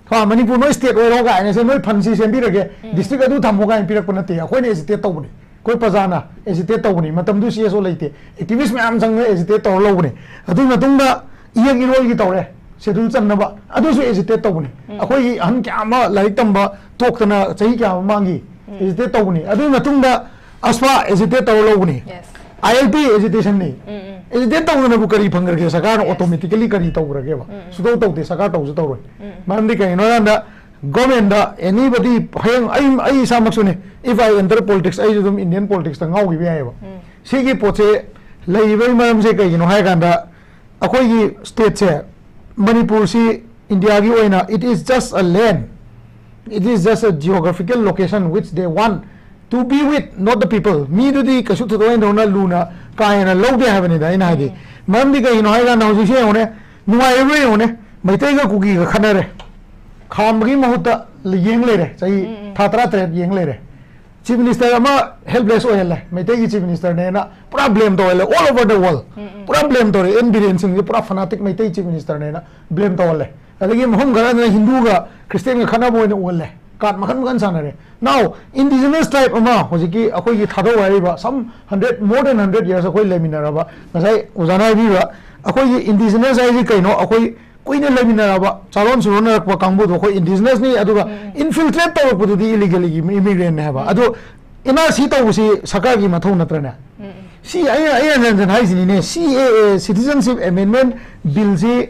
ꯊꯣ, ꯃꯅꯤꯄꯨꯔ ꯅꯣꯏ ꯁ꯭ꯇꯦꯠ ꯑꯣꯏꯔꯣ" ꯀꯥꯏꯅ, "ꯁꯦ, ꯅꯣꯏ ꯐꯟꯁꯤ ꯁꯦꯝꯕꯤꯔꯒꯦ, ꯗꯤꯁꯇ꯭ꯔꯤꯛ ꯑꯗꯨ ꯊꯝꯃꯣ" ꯀꯥꯏꯅ ꯄꯤꯔꯛꯄ ꯅꯠꯇꯦ꯫ ꯑꯩꯈꯣꯏꯅ ꯑꯦꯖꯤꯇꯦꯠ ꯇꯧꯕꯅꯦ, ꯑꯩꯈꯣꯏ ꯄ꯭ꯔꯖꯥꯅ ꯑꯦꯖꯤꯇꯦꯠ ꯇꯧꯕꯅꯤ꯫ ꯃꯇꯝꯗꯨ ꯁꯤ ꯑꯦꯁ ꯑꯣ ꯂꯩꯇꯦ, ꯑꯦꯛꯇꯤꯚꯤꯁ ꯃꯌꯥꯝ ꯆꯪꯉꯒ ꯑꯦꯖꯤꯇꯦꯠ ꯇꯧꯔ ꯂꯧꯕꯅꯦ꯫ ꯑꯗꯨꯒꯤ ꯃꯇꯨꯡꯗ ꯏꯌꯦꯛ ꯏꯔꯣꯜꯒꯤ ꯇꯧꯔꯦ, ꯁꯦꯗꯨꯜ ꯆꯟꯅꯕ, ꯑꯗꯨꯁꯨ ꯑꯦꯖꯤꯇꯦꯠ ꯇꯧꯕꯅꯤ꯫ ꯑꯩꯈꯣꯏꯒꯤ ꯑꯍꯟ ꯀꯌꯥ ꯑꯃ ꯂꯥꯏꯔꯤꯛ ꯇꯝꯕ ꯇꯣꯛꯇꯅ ꯆꯍꯤ ꯀꯌꯥ ꯑꯃ ꯃꯥꯡꯈꯤ, ꯑꯦꯖꯤꯇꯦꯠ ꯇꯧꯕꯅꯤ꯫ ꯑꯗꯨꯒꯤ ꯃꯇꯨꯡꯗ ꯑꯁꯄꯥ ꯑꯦꯖꯤꯇꯦꯠ ꯇꯧꯔ ꯂꯧꯕꯅꯤ꯫ ꯑꯥꯏ ꯑꯦꯜ ꯄꯤ ꯑꯦꯖꯤꯇꯦꯁꯟꯅꯤ꯫ ꯑꯦꯖꯤꯇꯦꯠ ꯇꯧꯗꯅꯕꯨ ꯀꯔꯤ ꯐꯪꯈ꯭ꯔꯒꯦ? ꯁꯔꯀꯥꯔꯅ ꯑꯣꯇꯣꯃꯦꯇꯤꯀꯦꯂꯤ ꯀꯔꯤ ꯇꯧꯈ꯭ꯔꯒꯦꯕ? ꯁꯨꯇꯧ ꯇꯧꯗꯦ, ꯁꯔꯀꯥꯔ ꯇꯧꯁꯨ ꯇꯧꯔꯣꯏ꯫ ꯃꯔꯝꯗꯤ ꯀꯩꯒꯤꯅꯣ ꯍꯥꯏ ꯀꯥꯟꯗ, ꯒꯣꯔꯃꯦꯟꯗ ꯑꯦꯅꯤꯕꯗꯤ, ꯍꯌꯦꯡ ꯑꯩ, ꯑꯩ ꯏꯁꯥꯃꯛꯁꯨꯅꯦ, if I enter politics, ꯑꯩꯁꯨ ꯑꯗꯨꯝ ꯏꯟꯗꯤꯌꯟ ꯄꯣꯂꯤꯇꯤꯛꯁꯇ ꯉꯥꯎꯈꯤꯕ ꯌꯥꯏꯑꯕ꯫ ꯁꯤꯒꯤ ꯄꯣꯠꯁꯦ ꯂꯩꯔꯤꯕꯒꯤ ꯃꯔꯝꯁꯦ ꯀꯩꯒꯤꯅꯣ ꯍꯥꯏ ꯀꯥꯟꯗ, ꯑꯩꯈꯣꯏꯒꯤ ꯁ꯭ꯇꯦꯠꯁꯦ, ꯃꯅꯤꯄꯨꯔꯁꯤ ꯏꯟꯗꯤꯌꯥꯒꯤ ꯑꯣꯏꯅ, it is just a land, it is just a geographical location which they want to be with, not the people. ꯃꯤꯗꯨꯗꯤ ꯀꯩꯁꯨ ꯊꯣꯏꯗꯣꯛ ꯍꯦꯟꯗꯣꯛꯅ ꯂꯨꯅ ꯀꯥ ꯍꯦꯟꯅ ꯂꯧꯗꯦ ꯍꯥꯏꯕꯅꯤꯗ ꯑꯩꯅ ꯍꯥꯏꯗꯤ꯫ ꯃꯔꯝꯗꯤ ꯀꯩꯒꯤꯅꯣ ꯍꯥꯏ ꯀꯥꯟꯗ, ꯍꯧꯖꯤꯛꯁꯦ ꯌꯦꯡꯉꯨꯅꯦ, ꯅꯨꯡꯉꯥꯏꯔꯤꯕ꯭ꯔꯥ ꯌꯦꯡꯉꯨꯅꯦ, ꯃꯩꯇꯩꯒ ꯀꯨꯀꯤꯒ ꯈꯠꯅꯔꯦ, ꯈꯥꯝꯕꯒꯤ ꯃꯍꯨꯠꯇ ꯌꯦꯡ ꯂꯩꯔꯦ, ꯆꯍꯤ ꯊꯥ ꯇꯔꯥꯇꯔꯦꯠ ꯌꯦꯡ ꯂꯩꯔꯦ꯫ ꯆꯤꯐ ꯃꯤꯅꯤꯁꯇꯔ ꯑꯃ ꯍꯦꯜꯞꯂꯦꯁ ꯑꯣꯏꯍꯜꯂꯦ, ꯃꯩꯇꯩꯒꯤ ꯆꯤꯐ ꯃꯤꯅꯤꯁꯇꯔꯅꯦꯅ ꯄꯨꯔꯥ ꯕ꯭ꯂꯦꯝ ꯇꯧꯍꯜꯂꯦ, all over the world꯫ ꯄꯨꯔꯥ ꯕ꯭ꯂꯦꯝ ꯇꯧꯔꯦ꯫ ꯑꯦꯟ ꯕꯤꯔꯦꯟ ꯁꯤꯡꯁꯦ ꯄꯨꯔꯥ ꯐꯅꯥꯇꯤꯛ ꯃꯩꯇꯩ ꯆꯤꯐ ꯃꯤꯅꯤꯁꯇꯔꯅꯦꯅ ꯕ꯭ꯂꯦꯝ ꯇꯧꯍꯜꯂꯦ꯫ ꯑꯗꯒꯤ ꯃꯐꯝ ꯈꯔꯗꯅ ꯍꯤꯟꯗꯨꯒ ꯈ꯭ꯔꯤꯁꯇꯦꯟꯒ ꯈꯠꯅꯕ ꯑꯣꯏꯅ ꯎꯍꯜꯂꯦ꯫ ꯀꯥꯔꯗ ꯃꯈꯜ ꯃꯈꯜ ꯁꯥꯟꯅꯔꯦ꯫ Now, indigenous tribe ꯑꯃ, ꯍꯧꯖꯤꯛꯀꯤ ꯑꯩꯈꯣꯏꯒꯤ ꯊꯥꯗꯧ ꯍꯥꯏꯔꯤꯕ, some hundred, more than hundred years ꯑꯩꯈꯣꯏ ꯂꯩꯃꯤꯟꯅꯔꯕ, ꯉꯁꯥꯏ ꯑꯣꯖꯥꯅ ꯍꯥꯏꯕꯤꯕ, ꯑꯩꯈꯣꯏꯒꯤ indigenous ꯍꯥꯏꯁꯤ ꯀꯩꯅꯣ? ꯑꯩꯈꯣꯏ ꯀꯨꯏꯅ ꯂꯩꯃꯤꯟꯅꯔꯕ, ꯆꯥꯔꯣꯟ ꯁꯨꯔꯣꯟꯅꯔꯛꯄ ꯀꯥꯡꯕꯨꯗꯣ ꯑꯩꯈꯣꯏ indigenous ꯅꯤ, ꯑꯗꯨꯒ infiltrate ꯇꯧꯔꯛꯄꯗꯨꯗꯤ illegally immigrant ꯅꯦ ꯍꯥꯏꯕ꯫ ꯑꯗꯣ N R C ꯇꯧꯕꯁꯤ ꯁꯔꯀꯥꯔꯒꯤ ꯃꯊꯧ ꯅꯠꯇ꯭ꯔꯅꯦ? ꯁꯤ ꯑꯩꯅ, ꯑꯩꯅ ꯍꯟꯖꯟ ꯍꯟꯖꯟ ꯍꯥꯏꯁꯤꯅꯤꯅꯦ, C A A, Citizenship Amendment Bill ꯁꯤ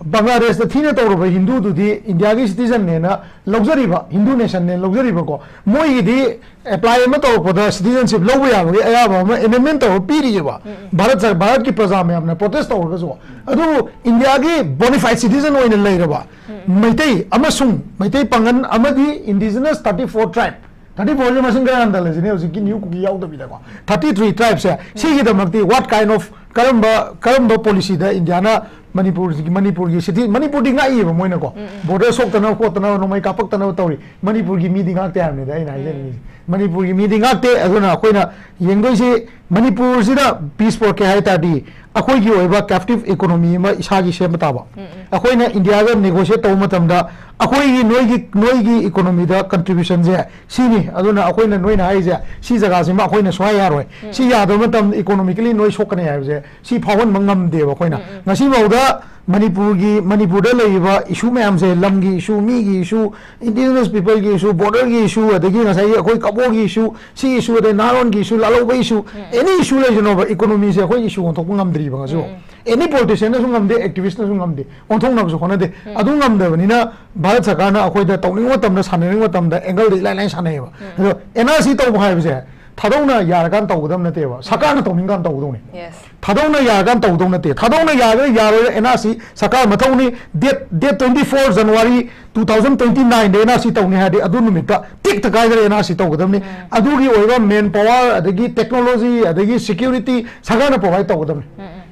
ꯕꯪꯒ꯭ꯂꯥꯗꯦꯁꯇ ꯊꯤꯅ ꯇꯧꯔꯕ ꯍꯤꯟꯗꯨꯗꯨꯗꯤ ꯏꯟꯗꯤꯌꯥꯒꯤ citizen ꯅꯦꯅ ꯂꯧꯖꯔꯤꯕ, ꯍꯤꯟꯗꯨ nation ꯅꯦꯅ ꯂꯧꯖꯔꯤꯕꯀꯣ, ꯃꯣꯏꯒꯤꯗꯤ apply ꯑꯃ ꯇꯧꯔꯛꯄꯗ citizenship ꯂꯧꯕ ꯌꯥꯕꯒꯤ ꯑꯌꯥꯕ ꯑꯃ amendment ꯇꯧꯔ ꯄꯤꯔꯤꯑꯕ, ꯚꯥꯔꯠ ꯁꯔ-, ꯚꯥꯔꯠꯀꯤ ꯄ꯭ꯔꯖꯥ ꯃꯌꯥꯝꯅ protest ꯇꯧꯔꯒꯁꯨ꯫ ꯑꯗꯨꯕꯨ ꯏꯟꯗꯤꯌꯥꯒꯤ bona fide citizen ꯑꯣꯏꯅ ꯂꯩꯔꯕ ꯃꯩꯇꯩ ꯑꯃꯁꯨꯡ ꯃꯩꯇꯩ ꯄꯥꯉꯟ ꯑꯃꯗꯤ indigenous thirty four tribe, thirty four ꯁꯦ ꯃꯁꯤꯡ ꯈꯔ ꯍꯟꯊꯍꯜꯂꯁꯤꯅꯦ, ꯍꯧꯖꯤꯛꯀꯤ new Kuki ꯌꯥꯎꯗꯕꯤꯗꯀꯣ, thirty three tribe say, ꯁꯤꯒꯤꯗꯃꯛꯇꯤ what kind of, ꯀꯔꯝꯕ, ꯀꯔꯝꯕ policy ꯗ ꯏꯟꯗꯤꯌꯥꯅ ꯃꯅꯤꯄꯨꯔꯒꯤ, ꯃꯅꯤꯄꯨꯔꯒꯤ city, ꯃꯅꯤꯄꯨꯔꯗꯤ ꯉꯥꯛꯏꯕ ꯃꯣꯏꯅꯀꯣ, border ꯁꯣꯛꯇꯅꯕ ꯈꯣꯠꯇꯅꯕ, ꯅꯣꯡꯃꯩ ꯀꯥꯞꯄꯛꯇꯅꯕ ꯇꯧꯔꯤ, ꯃꯅꯤꯄꯨꯔꯒꯤ ꯃꯤꯗꯤ ꯉꯥꯛꯇꯦ ꯍꯥꯏꯕꯅꯤꯗ ꯑꯩꯅ ꯍꯥꯏꯖꯅꯤꯡꯉꯤꯁꯦ꯫ ꯃꯅꯤꯄꯨꯔꯒꯤ ꯃꯤꯗꯤ ꯉꯥꯛꯇꯦ꯫ ꯑꯗꯨꯅ ꯑꯩꯈꯣꯏꯅ ꯌꯦꯡꯗꯣꯏꯁꯤ, ꯃꯅꯤꯄꯨꯔꯁꯤꯗ peace ꯄꯨꯔꯛꯀꯦ ꯍꯥꯏ ꯇꯥꯔꯗꯤ, ꯑꯩꯈꯣꯏꯒꯤ ꯑꯣꯏꯕ captive economy ꯑꯃ ꯏꯁꯥꯒꯤ ꯁꯦꯝꯕ ꯇꯥꯕ꯫ ꯑꯩꯈꯣꯏꯅ ꯏꯟꯗꯤꯌꯥꯒ negotiate ꯇꯧꯕ ꯃꯇꯝꯗ, ꯑꯩꯈꯣꯏꯒꯤ, ꯅꯣꯏꯒꯤ, ꯅꯣꯏꯒꯤ economy ꯗ contribution ꯁꯦ ꯁꯤꯅꯤ, ꯑꯗꯨꯅ ꯑꯩꯈꯣꯏꯅ, ꯅꯣꯏꯅ ꯍꯥꯏꯔꯤꯁꯦ, ꯁꯤ ꯖꯒꯥꯁꯤꯃ ꯑꯩꯈꯣꯏꯅ ꯁꯨꯡꯌꯥ ꯌꯥꯔꯣꯏ, ꯁꯤ ꯌꯥꯗꯕ ꯃꯇꯝꯗ economically ꯅꯣꯏ ꯁꯣꯛꯀꯅꯤ ꯍꯥꯏꯕꯁꯦ, ꯁꯤ ꯐꯥꯎꯍꯟꯕ ꯉꯝꯗꯦꯕ ꯑꯩꯈꯣꯏꯅ꯫ ꯉꯁꯤꯐꯥꯎꯗ ꯃꯅꯤꯄꯨꯔꯒꯤ, ꯃꯅꯤꯄꯨꯔꯗ ꯂꯩꯔꯤꯕ issue ꯃꯌꯥꯝꯁꯦ, ꯂꯝꯒꯤ issue, ꯃꯤꯒꯤ issue, indigenous people ꯒꯤ issue, border ꯒꯤ issue, ꯑꯗꯒꯤ ꯉꯁꯥꯏꯒꯤ ꯑꯩꯈꯣꯏ ꯀꯕꯣꯒꯤ issue, ꯁꯤ issue, ꯑꯗꯩ ꯅꯍꯥꯔꯣꯟꯒꯤ issue, ꯂꯥꯜꯍꯧꯕ issue, any issue ꯂꯩꯖꯅꯣꯕ, economy ꯁꯦ ꯑꯩꯈꯣꯏ issue ꯑꯣꯟꯊꯣꯛꯄ ꯉꯝꯗ꯭ꯔꯤꯕ ꯉꯁꯤꯐꯥꯎ꯫ Any politician ꯅꯁꯨ ꯉꯝꯗꯦ, activist ꯅꯁꯨ ꯉꯝꯗꯦ, ꯑꯣꯟꯊꯣꯛꯅꯕꯁꯨ ꯍꯣꯠꯅꯗꯦ꯫ ꯑꯗꯨ ꯉꯝꯗꯕꯅꯤꯅ ꯚꯥꯔꯠ ꯁꯔꯀꯥꯔꯅ ꯑꯩꯈꯣꯏꯗ ꯇꯧꯅꯤꯡꯕ ꯃꯇꯝꯗ, ꯁꯥꯟꯅꯅꯤꯡꯕ ꯃꯇꯝꯗ angle ꯗ ꯏꯂꯥꯏ ꯂꯥꯏꯅ ꯁꯥꯟꯅꯩꯌꯦꯕ꯫ ꯑꯗꯣ N R C ꯇꯧꯕ ꯍꯥꯏꯕꯁꯦ ꯊꯥꯗꯧꯅ ꯌꯥꯔꯀꯥꯟꯗ ꯇꯧꯒꯗꯕ ꯅꯠꯇꯦꯕ, ꯁꯔꯀꯥꯔꯅ ꯇꯧꯅꯤꯡꯀꯥꯟꯗ ꯇꯧꯒꯗꯧꯅꯤ꯫ Yes. ꯊꯥꯗꯧꯅ ꯌꯥꯔꯀꯥꯟꯗ ꯇꯧꯒꯗꯧ ꯅꯠꯇꯦ꯫ ꯊꯥꯗꯧꯅ ꯌꯥꯒꯦꯔꯥ ꯌꯥꯔꯣꯏꯔꯥ N R C ꯁꯔꯀꯥꯔ ꯃꯊꯧꯅꯤ꯫ Date, date twenty four January two thousand twenty nine ꯗ N R C ꯇꯧꯅꯤ ꯍꯥꯏꯔꯗꯤ ꯑꯗꯨ ꯅꯨꯃꯤꯠꯇ ꯇꯤꯛ ꯊꯀꯥꯏꯗꯅ N R C ꯇꯧꯒꯗꯕꯅꯤ꯫ ꯑꯗꯨꯒꯤ ꯑꯣꯏꯕ man power, ꯑꯗꯒꯤ technology, ꯑꯗꯒꯤ security ꯁꯔꯀꯥꯔꯅ provide ꯇꯧꯒꯗꯕꯅꯤ꯫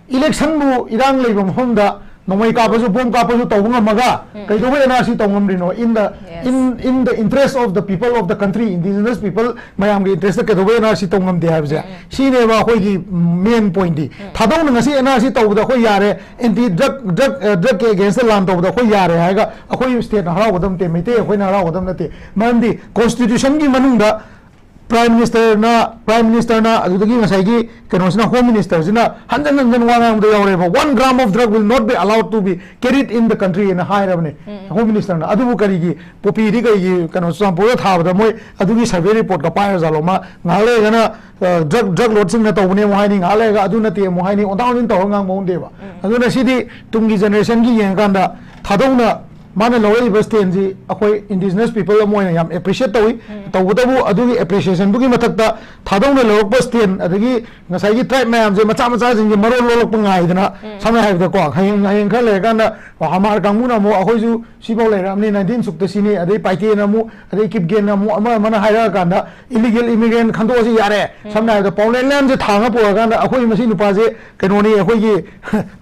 Election ꯕꯨ ꯏꯔꯥꯡ ꯂꯩꯕ ꯃꯐꯝꯗ ꯅꯣꯡꯃꯩ ꯀꯥꯞꯄꯁꯨ, ꯕꯣꯝ ꯀꯥꯞꯄꯁꯨ ꯇꯧꯕ ꯉꯝꯃꯒ ꯀꯩꯗꯧꯕꯩ ꯑꯦꯟ ꯑꯥꯔ ꯁꯤ ꯇꯧ ꯉꯝꯗ꯭ꯔꯤꯅꯣ? In the, in, in the interest of the people of the country, indigenous people ꯃꯌꯥꯝꯒꯤ interest ꯇ ꯀꯩꯗꯧꯕꯩ ꯑꯦꯟ ꯑꯥꯔ ꯁꯤ ꯇꯧ ꯉꯝꯗꯦ ꯍꯥꯏꯕꯁꯦ, ꯁꯤꯅꯦꯕ ꯑꯩꯈꯣꯏꯒꯤ main point ꯇꯤ꯫ ꯊꯥꯗꯧꯅ ꯉꯁꯤ ꯑꯦꯟ ꯑꯥꯔ ꯁꯤ ꯇꯧꯕꯗ ꯑꯩꯈꯣꯏ ꯌꯥꯔꯦ, anti drug, drug, drug ꯀꯤ against ꯇ ꯂꯥꯟ ꯇꯧꯕꯗ ꯑꯩꯈꯣꯏ ꯌꯥꯔꯦ ꯍꯥꯏꯔꯒ ꯑꯩꯈꯣꯏ state ꯅ ꯍꯔꯥꯎꯒꯗꯕ ꯅꯠꯇꯦ, ꯃꯩꯇꯩ ꯑꯩꯈꯣꯏꯅ ꯍꯔꯥꯎꯒꯗꯕ ꯅꯠꯇꯦ꯫ ꯃꯔꯝꯗꯤ constitution ꯒꯤ ꯃꯅꯨꯡꯗ Prime Minister ꯅ, Prime Minister ꯅ, ꯑꯗꯨꯗꯒꯤ ꯉꯁꯥꯏꯒꯤ ꯀꯩꯅꯣꯁꯤꯅ, Home Minister ꯁꯤꯅ ꯍꯟꯖꯟ ꯍꯟꯖꯟ ꯋꯥ ꯉꯥꯡꯕꯗ ꯌꯥꯎꯔꯦꯕ, "One gram of drug will not be allowed to be carried in the country" ꯍꯥꯏꯅ ꯍꯥꯏꯔꯕꯅꯦ Home Minister ꯅ꯫ ꯑꯗꯨꯕꯨ ꯀꯔꯤꯒꯤ poppy ꯗꯤ, ꯀꯔꯤꯒꯤ ꯀꯩꯅꯣ ꯆꯨꯔꯆꯥꯟꯄꯨꯔꯗ ꯊꯥꯕꯗ ꯃꯣꯏ ꯑꯗꯨꯒꯤ survey report ꯀ ꯄꯥꯏꯔꯖꯥꯠꯂꯣ? ꯃꯥ ꯉꯥꯏꯍꯥꯛ ꯂꯩꯔꯒꯅ, ꯑ, drug, drug lord ꯁꯤꯡꯅ ꯇꯧꯕꯅꯦ ꯑꯃꯨꯛ ꯍꯥꯏꯅꯤ, ꯉꯥꯏꯍꯥꯛ ꯂꯩꯔꯒ ꯑꯗꯨ ꯅꯠꯇꯦ ꯑꯃꯨꯛ ꯍꯥꯏꯅꯤ, ꯑꯣꯟꯊꯥ ꯑꯣꯟꯁꯤꯟ ꯇꯧꯔꯒ ꯉꯥꯡꯕ ꯍꯧꯅꯗꯦꯕ꯫ ꯑꯗꯨꯅ ꯁꯤꯗꯤ ꯇꯨꯡꯒꯤ generation ꯒꯤ ꯌꯦꯡꯉꯀꯥꯟꯗ ꯊꯥꯗꯧꯅ ꯃꯥꯅ ꯂꯧꯔꯛꯏꯕ stand ꯁꯤ ꯑꯩꯈꯣꯏ indigenous people ꯑꯃ ꯑꯣꯏꯅ ꯌꯥꯝ appreciate ꯇꯧꯏ꯫ ꯇꯧꯕꯇꯕꯨ ꯑꯗꯨꯒꯤ appreciation ꯗꯨꯒꯤ ꯃꯊꯛꯇ ꯊꯥꯗꯧꯅ ꯂꯧꯔꯛꯄ stand, ꯑꯗꯒꯤ ꯉꯁꯥꯏꯒꯤ tribe ꯃꯌꯥꯝꯁꯦ, ꯃꯆꯥ ꯃꯆꯥꯁꯤꯡꯁꯦ ꯃꯔꯣꯟ ꯂꯣꯜꯂꯛꯄ ꯉꯥꯏꯗꯅ, ꯁꯝꯅ ꯍꯥꯏꯔꯕꯗꯀꯣ, ꯍꯌꯦꯡ, ꯍꯌꯦꯡ ꯈꯔ ꯂꯩꯔꯀꯥꯟꯗ ꯍꯃꯥꯔ ꯀꯥꯡꯕꯨꯅ ꯑꯃꯨꯛ ꯑꯩꯈꯣꯏꯁꯨ ꯁꯤꯐꯥꯎ ꯂꯩꯔꯛꯑꯕꯅꯤ, nineteen ꯁꯨꯛꯇ ꯁꯤꯅꯤ, ꯑꯗꯩ ꯄꯥꯏꯇꯦꯅ ꯑꯃꯨꯛ, ꯑꯗꯩ ꯀꯤꯞꯒꯦꯟꯅ ꯑꯃꯨꯛ, ꯑꯃ ꯑꯃꯅ ꯍꯥꯏꯔꯛꯑꯀꯥꯟꯗ illegal immigrant ꯈꯟꯗꯣꯛꯑꯁꯤ ꯌꯥꯔꯦ꯫ ꯁꯝꯅ ꯍꯥꯏꯔꯕꯗ ꯄꯥꯎꯂꯦꯟ ꯂꯦꯟꯁꯦ ꯊꯥꯡꯉ ꯄꯨꯔꯀꯥꯟꯗ ꯑꯩꯈꯣꯏ ꯃꯁꯤ ꯅꯨꯄꯥꯁꯦ ꯀꯩꯅꯣꯅꯤ, ꯑꯩꯈꯣꯏꯒꯤ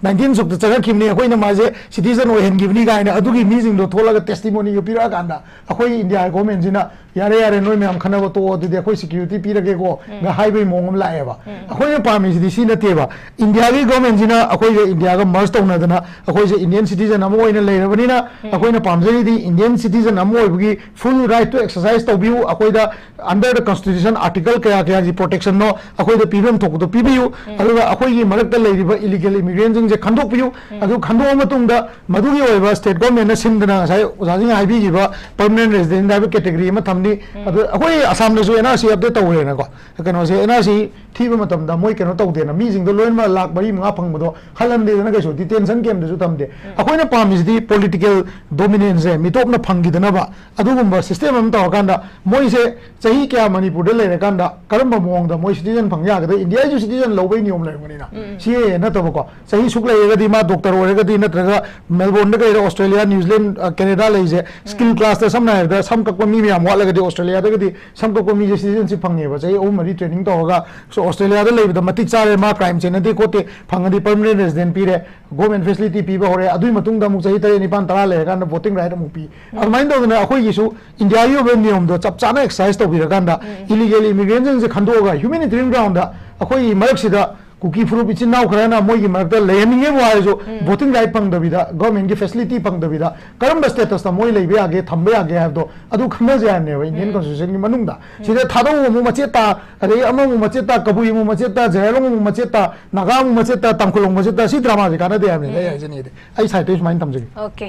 nineteen ꯁꯨꯛꯇ ꯆꯪꯉꯛꯈꯤꯕꯅꯤ, ꯑꯩꯈꯣꯏꯅ ꯃꯥꯁꯦ citizen ꯑꯣꯏꯍꯟꯈꯤꯕꯅꯤ ꯀꯥꯏꯅ ꯑꯗꯨꯒꯤ ꯃꯤꯁꯤꯡꯗꯣ ꯊꯣꯛꯂꯒ testimony ꯒ ꯄꯤꯔꯛꯑꯀꯥꯟꯗ ꯑꯩꯈꯣꯏ ꯏꯟꯗꯤꯌꯥ government ꯁꯤꯅ "ꯌꯥꯔꯦ, ꯌꯥꯔꯦ, ꯅꯣꯏ ꯃꯌꯥꯝ ꯈꯟꯅꯕ ꯇꯣꯛꯑꯣ, ꯑꯗꯨꯗꯤ ꯑꯩꯈꯣꯏ security ꯄꯤꯔꯒꯦꯀꯣ" ꯒ ꯍꯥꯏꯕꯒꯤ ꯃꯑꯣꯡ ꯑꯃ ꯂꯥꯛꯑꯦꯕ꯫ ꯑꯩꯈꯣꯏꯅ ꯄꯥꯝꯃꯤꯁꯤꯗꯤ ꯁꯤ ꯅꯠꯇꯦꯕ꯫ ꯏꯟꯗꯤꯌꯥꯒꯤ government ꯁꯤꯅ ꯑꯩꯈꯣꯏꯒ ꯏꯟꯗꯤꯌꯥꯒ merge ꯇꯧꯅꯗꯅ ꯑꯩꯈꯣꯏꯁꯦ Indian citizen ꯑꯃ ꯑꯣꯏꯅ ꯂꯩꯔꯕꯅꯤꯅ ꯑꯩꯈꯣꯏꯅ ꯄꯥꯝꯖꯔꯤꯗꯤ Indian citizen ꯑꯃ ꯑꯣꯏꯕꯒꯤ full right ꯇꯨ exercise ꯇꯧꯕꯤꯌꯨ꯫ ꯑꯩꯈꯣꯏꯗ under the constitution article ꯀꯌꯥ ꯀꯌꯥꯒꯤ protection ꯅꯣ ꯑꯩꯈꯣꯏꯗ ꯄꯤꯐꯝ ꯊꯣꯛꯄꯗꯣ ꯄꯤꯕꯤꯌꯨ꯫ ꯑꯗꯨꯒ ꯑꯩꯈꯣꯏꯒꯤ ꯃꯔꯛꯇ ꯂꯩꯔꯤꯕ illegal immigrant ꯁꯤꯡꯁꯦ ꯈꯟꯗꯣꯛꯄꯤꯌꯨ꯫ ꯑꯗꯨ ꯈꯟꯗꯣꯛꯑ ꯃꯇꯨꯡꯗ ꯃꯗꯨꯒꯤ ꯑꯣꯏꯕ state government ꯅ ꯁꯤꯟꯗꯅ ꯉꯁꯥꯏ ꯑꯣꯖꯥꯁꯤꯡꯅ ꯍꯥꯏꯕꯤꯈꯤꯕ permanent resident ꯍꯥꯏꯕ category ꯑꯃ ꯊꯝꯅꯤ꯫ ꯑꯗꯨ ꯑꯩꯈꯣꯏ ꯑꯁꯥꯝꯗꯁꯨ N R C update ꯇꯧꯈ꯭ꯔꯦꯅꯀꯣ꯫ ꯀꯩꯅꯣꯁꯦ, N R C ꯊꯤꯕ ꯃꯇꯝꯗ ꯃꯣꯏ ꯀꯩꯅꯣ ꯇꯧꯗꯦꯅ, ꯃꯤꯁꯤꯡꯗꯣ ꯂꯣꯏꯅꯃꯛ ꯂꯥꯛ ꯃꯔꯤ ꯃꯉꯥ ꯐꯪꯕꯗꯣ ꯍꯜꯍꯟꯗꯦꯗꯅ, ꯀꯩꯁꯨ detention camp ꯇꯁꯨ ꯊꯝꯗꯦ꯫ ꯑꯩꯈꯣꯏꯅ ꯄꯥꯝꯃꯤꯁꯤꯗꯤ political dominance ꯁꯦ ꯃꯤꯇꯣꯞꯅ ꯐꯪꯈꯤꯗꯅꯕ ꯑꯗꯨꯒꯨꯝꯕ system ꯑꯃ ꯇꯧꯔꯀꯥꯟꯗ ꯃꯣꯏꯁꯦ ꯆꯍꯤ ꯀꯌꯥ ꯃꯅꯤꯄꯨꯔꯗ ꯂꯩꯔꯀꯥꯟꯗ ꯀꯔꯝꯕ ꯃꯑꯣꯡꯗ ꯃꯣꯏ citizen ꯐꯪ ꯌꯥꯒꯗ꯭ꯔꯥ? ꯏꯟꯗꯤꯌꯥꯒꯤꯁꯨ citizen ꯂꯧꯕꯩ ꯅꯤꯌꯣꯝ ꯂꯩꯔꯝꯒꯅꯤꯅ꯫ ꯁꯤ ꯅꯠꯇꯕꯀꯣ, ꯆꯍꯤ ꯁꯨꯛ ꯂꯩꯔꯒꯗꯤ ꯃꯥ doctor ꯑꯣꯏꯔꯒꯗꯤ, ꯅꯠꯇ꯭ꯔꯒ Melbourne ꯗ ꯀꯩꯗ, Australia, New Zealand, ꯑ, Canada ꯂꯩꯁꯦ, skill class ꯇ ꯁꯝꯅ ꯍꯥꯏꯔꯕꯗ ꯁꯝ ꯀꯛꯄ ꯃꯤ ꯃꯌꯥꯝ ꯋꯥꯠꯂꯒꯗꯤ Australia ꯗꯒꯗꯤ ꯁꯝ ꯀꯛꯄ ꯃꯤꯁꯦ citizenship ꯐꯪꯉꯦꯕ, ꯆꯍꯤ ꯑꯍꯨꯝ ꯃꯔꯤ training ꯇꯧꯔꯒ꯫ So, ꯑꯣꯁꯇ꯭ꯔꯦꯂꯤꯌꯥꯗ ꯂꯩꯕꯗ ꯃꯇꯤꯛ ꯆꯥꯔꯦ, ꯃꯥ ꯀ꯭ꯔꯥꯏꯝ ꯆꯦꯟꯅꯗꯦ ꯈꯣꯠꯇꯦ, ꯐꯪꯉꯗꯤ ꯄꯔꯃꯅꯦꯟ ꯔꯦꯁꯤꯗꯦꯟ ꯄꯤꯔꯦ, ꯒꯣꯔꯃꯦꯟ ꯐꯦꯁꯤꯂꯤꯇꯤ ꯄꯤꯕ ꯍꯧꯔꯦ, ꯑꯗꯨꯒꯤ ꯃꯇꯨꯡꯗ ꯑꯃꯨꯛ ꯆꯍꯤ ꯇꯔꯦꯠ ꯅꯤꯄꯥꯟ ꯇꯔꯥ ꯂꯩꯔꯀꯥꯟꯗ ꯚꯣꯇꯤꯡ ꯔꯥꯏꯠ ꯑꯃꯨꯛ ꯄꯤ꯫ ꯑꯗꯨꯃꯥꯏꯅ ꯇꯧꯗꯅ ꯑꯩꯈꯣꯏꯒꯤꯁꯨ ꯏꯟꯗꯤꯌꯥꯒꯤ ꯑꯣꯏꯕ ꯅꯤꯌꯣꯝꯗꯣ ꯆꯞ ꯆꯥꯅ ꯑꯦꯛꯁꯔꯁꯥꯏꯁ ꯇꯧꯕꯤꯔꯀꯥꯟꯗ ꯏꯂꯤꯒꯦꯜ ꯏꯃꯤꯒ꯭ꯔꯦꯟꯁꯤꯡꯁꯦ ꯈꯟꯗꯣꯛꯑꯒ ꯍ꯭ꯌꯨꯃꯦꯅꯤꯇꯦꯔꯤꯌꯟ ꯒ꯭ꯔꯥꯎꯟꯗ ꯑꯩꯈꯣꯏꯒꯤ ꯃꯔꯛꯁꯤꯗ ꯀꯨꯀꯤ ꯐꯨꯔꯨꯞ ꯏꯆꯤꯟ ꯏꯅꯥꯎ ꯈꯔꯅ ꯃꯣꯏꯒꯤ ꯃꯔꯛꯇ ꯂꯩꯍꯟꯅꯤꯡꯉꯦꯕꯨ ꯍꯥꯏꯔꯁꯨ ꯚꯣꯇꯤꯡ ꯔꯥꯏꯠ ꯐꯪꯗꯕꯤꯗ, ꯒꯣꯔꯃꯦꯟꯒꯤ ꯐꯦꯁꯤꯂꯤꯇꯤ ꯐꯪꯗꯕꯤꯗ ꯀꯔꯝꯕ ꯁ꯭ꯇꯦꯇꯁꯇ ꯃꯣꯏ ꯂꯩꯕ ꯌꯥꯒꯦ, ꯊꯝꯕ ꯌꯥꯒꯦ ꯍꯥꯏꯕꯗꯣ ꯑꯗꯨ ꯈꯟꯅꯖꯦ ꯍꯥꯏꯕꯅꯦꯕ ꯏꯟꯗꯤꯌꯟ ꯀꯣꯟꯁꯇꯤꯇ꯭ꯌꯨꯁꯟꯒꯤ ꯃꯅꯨꯡꯗ꯫ ꯁꯤꯗ ꯊꯥꯗꯧ ꯑꯃꯨꯛ ꯃꯆꯦꯠ ꯇꯥ, ꯑꯗꯒꯤ ꯑꯃꯃꯨꯛ ꯃꯆꯦꯠ ꯇꯥ, ꯀꯕꯨꯏ ꯑꯃꯨꯛ ꯃꯆꯦꯠ ꯇꯥ, ꯖꯦꯔꯥꯏꯔꯣꯡ ꯑꯃꯨꯛ ꯃꯆꯦꯠ ꯇꯥ, ꯅꯥꯒꯥ ꯑꯃꯨꯛ ꯃꯆꯦꯠ ꯇꯥ, ꯇꯥꯡꯈꯨꯜ ꯑꯃꯨꯛ ꯃꯆꯦꯠ ꯇꯥ, ꯁꯤ ꯗ꯭ꯔꯃꯥꯁꯦ ꯀꯥꯟꯅꯗꯦ ꯍꯥꯏꯕꯅꯤꯗ ꯑꯩ ꯍꯥꯏꯖꯅꯤꯡꯉꯤꯗꯤ꯫ ꯑꯩ ꯁꯥꯏꯠꯇꯒꯤ ꯁꯨꯃꯥꯏꯅ ꯊꯝꯖꯒꯦ꯫ ꯑꯣꯀꯦ꯫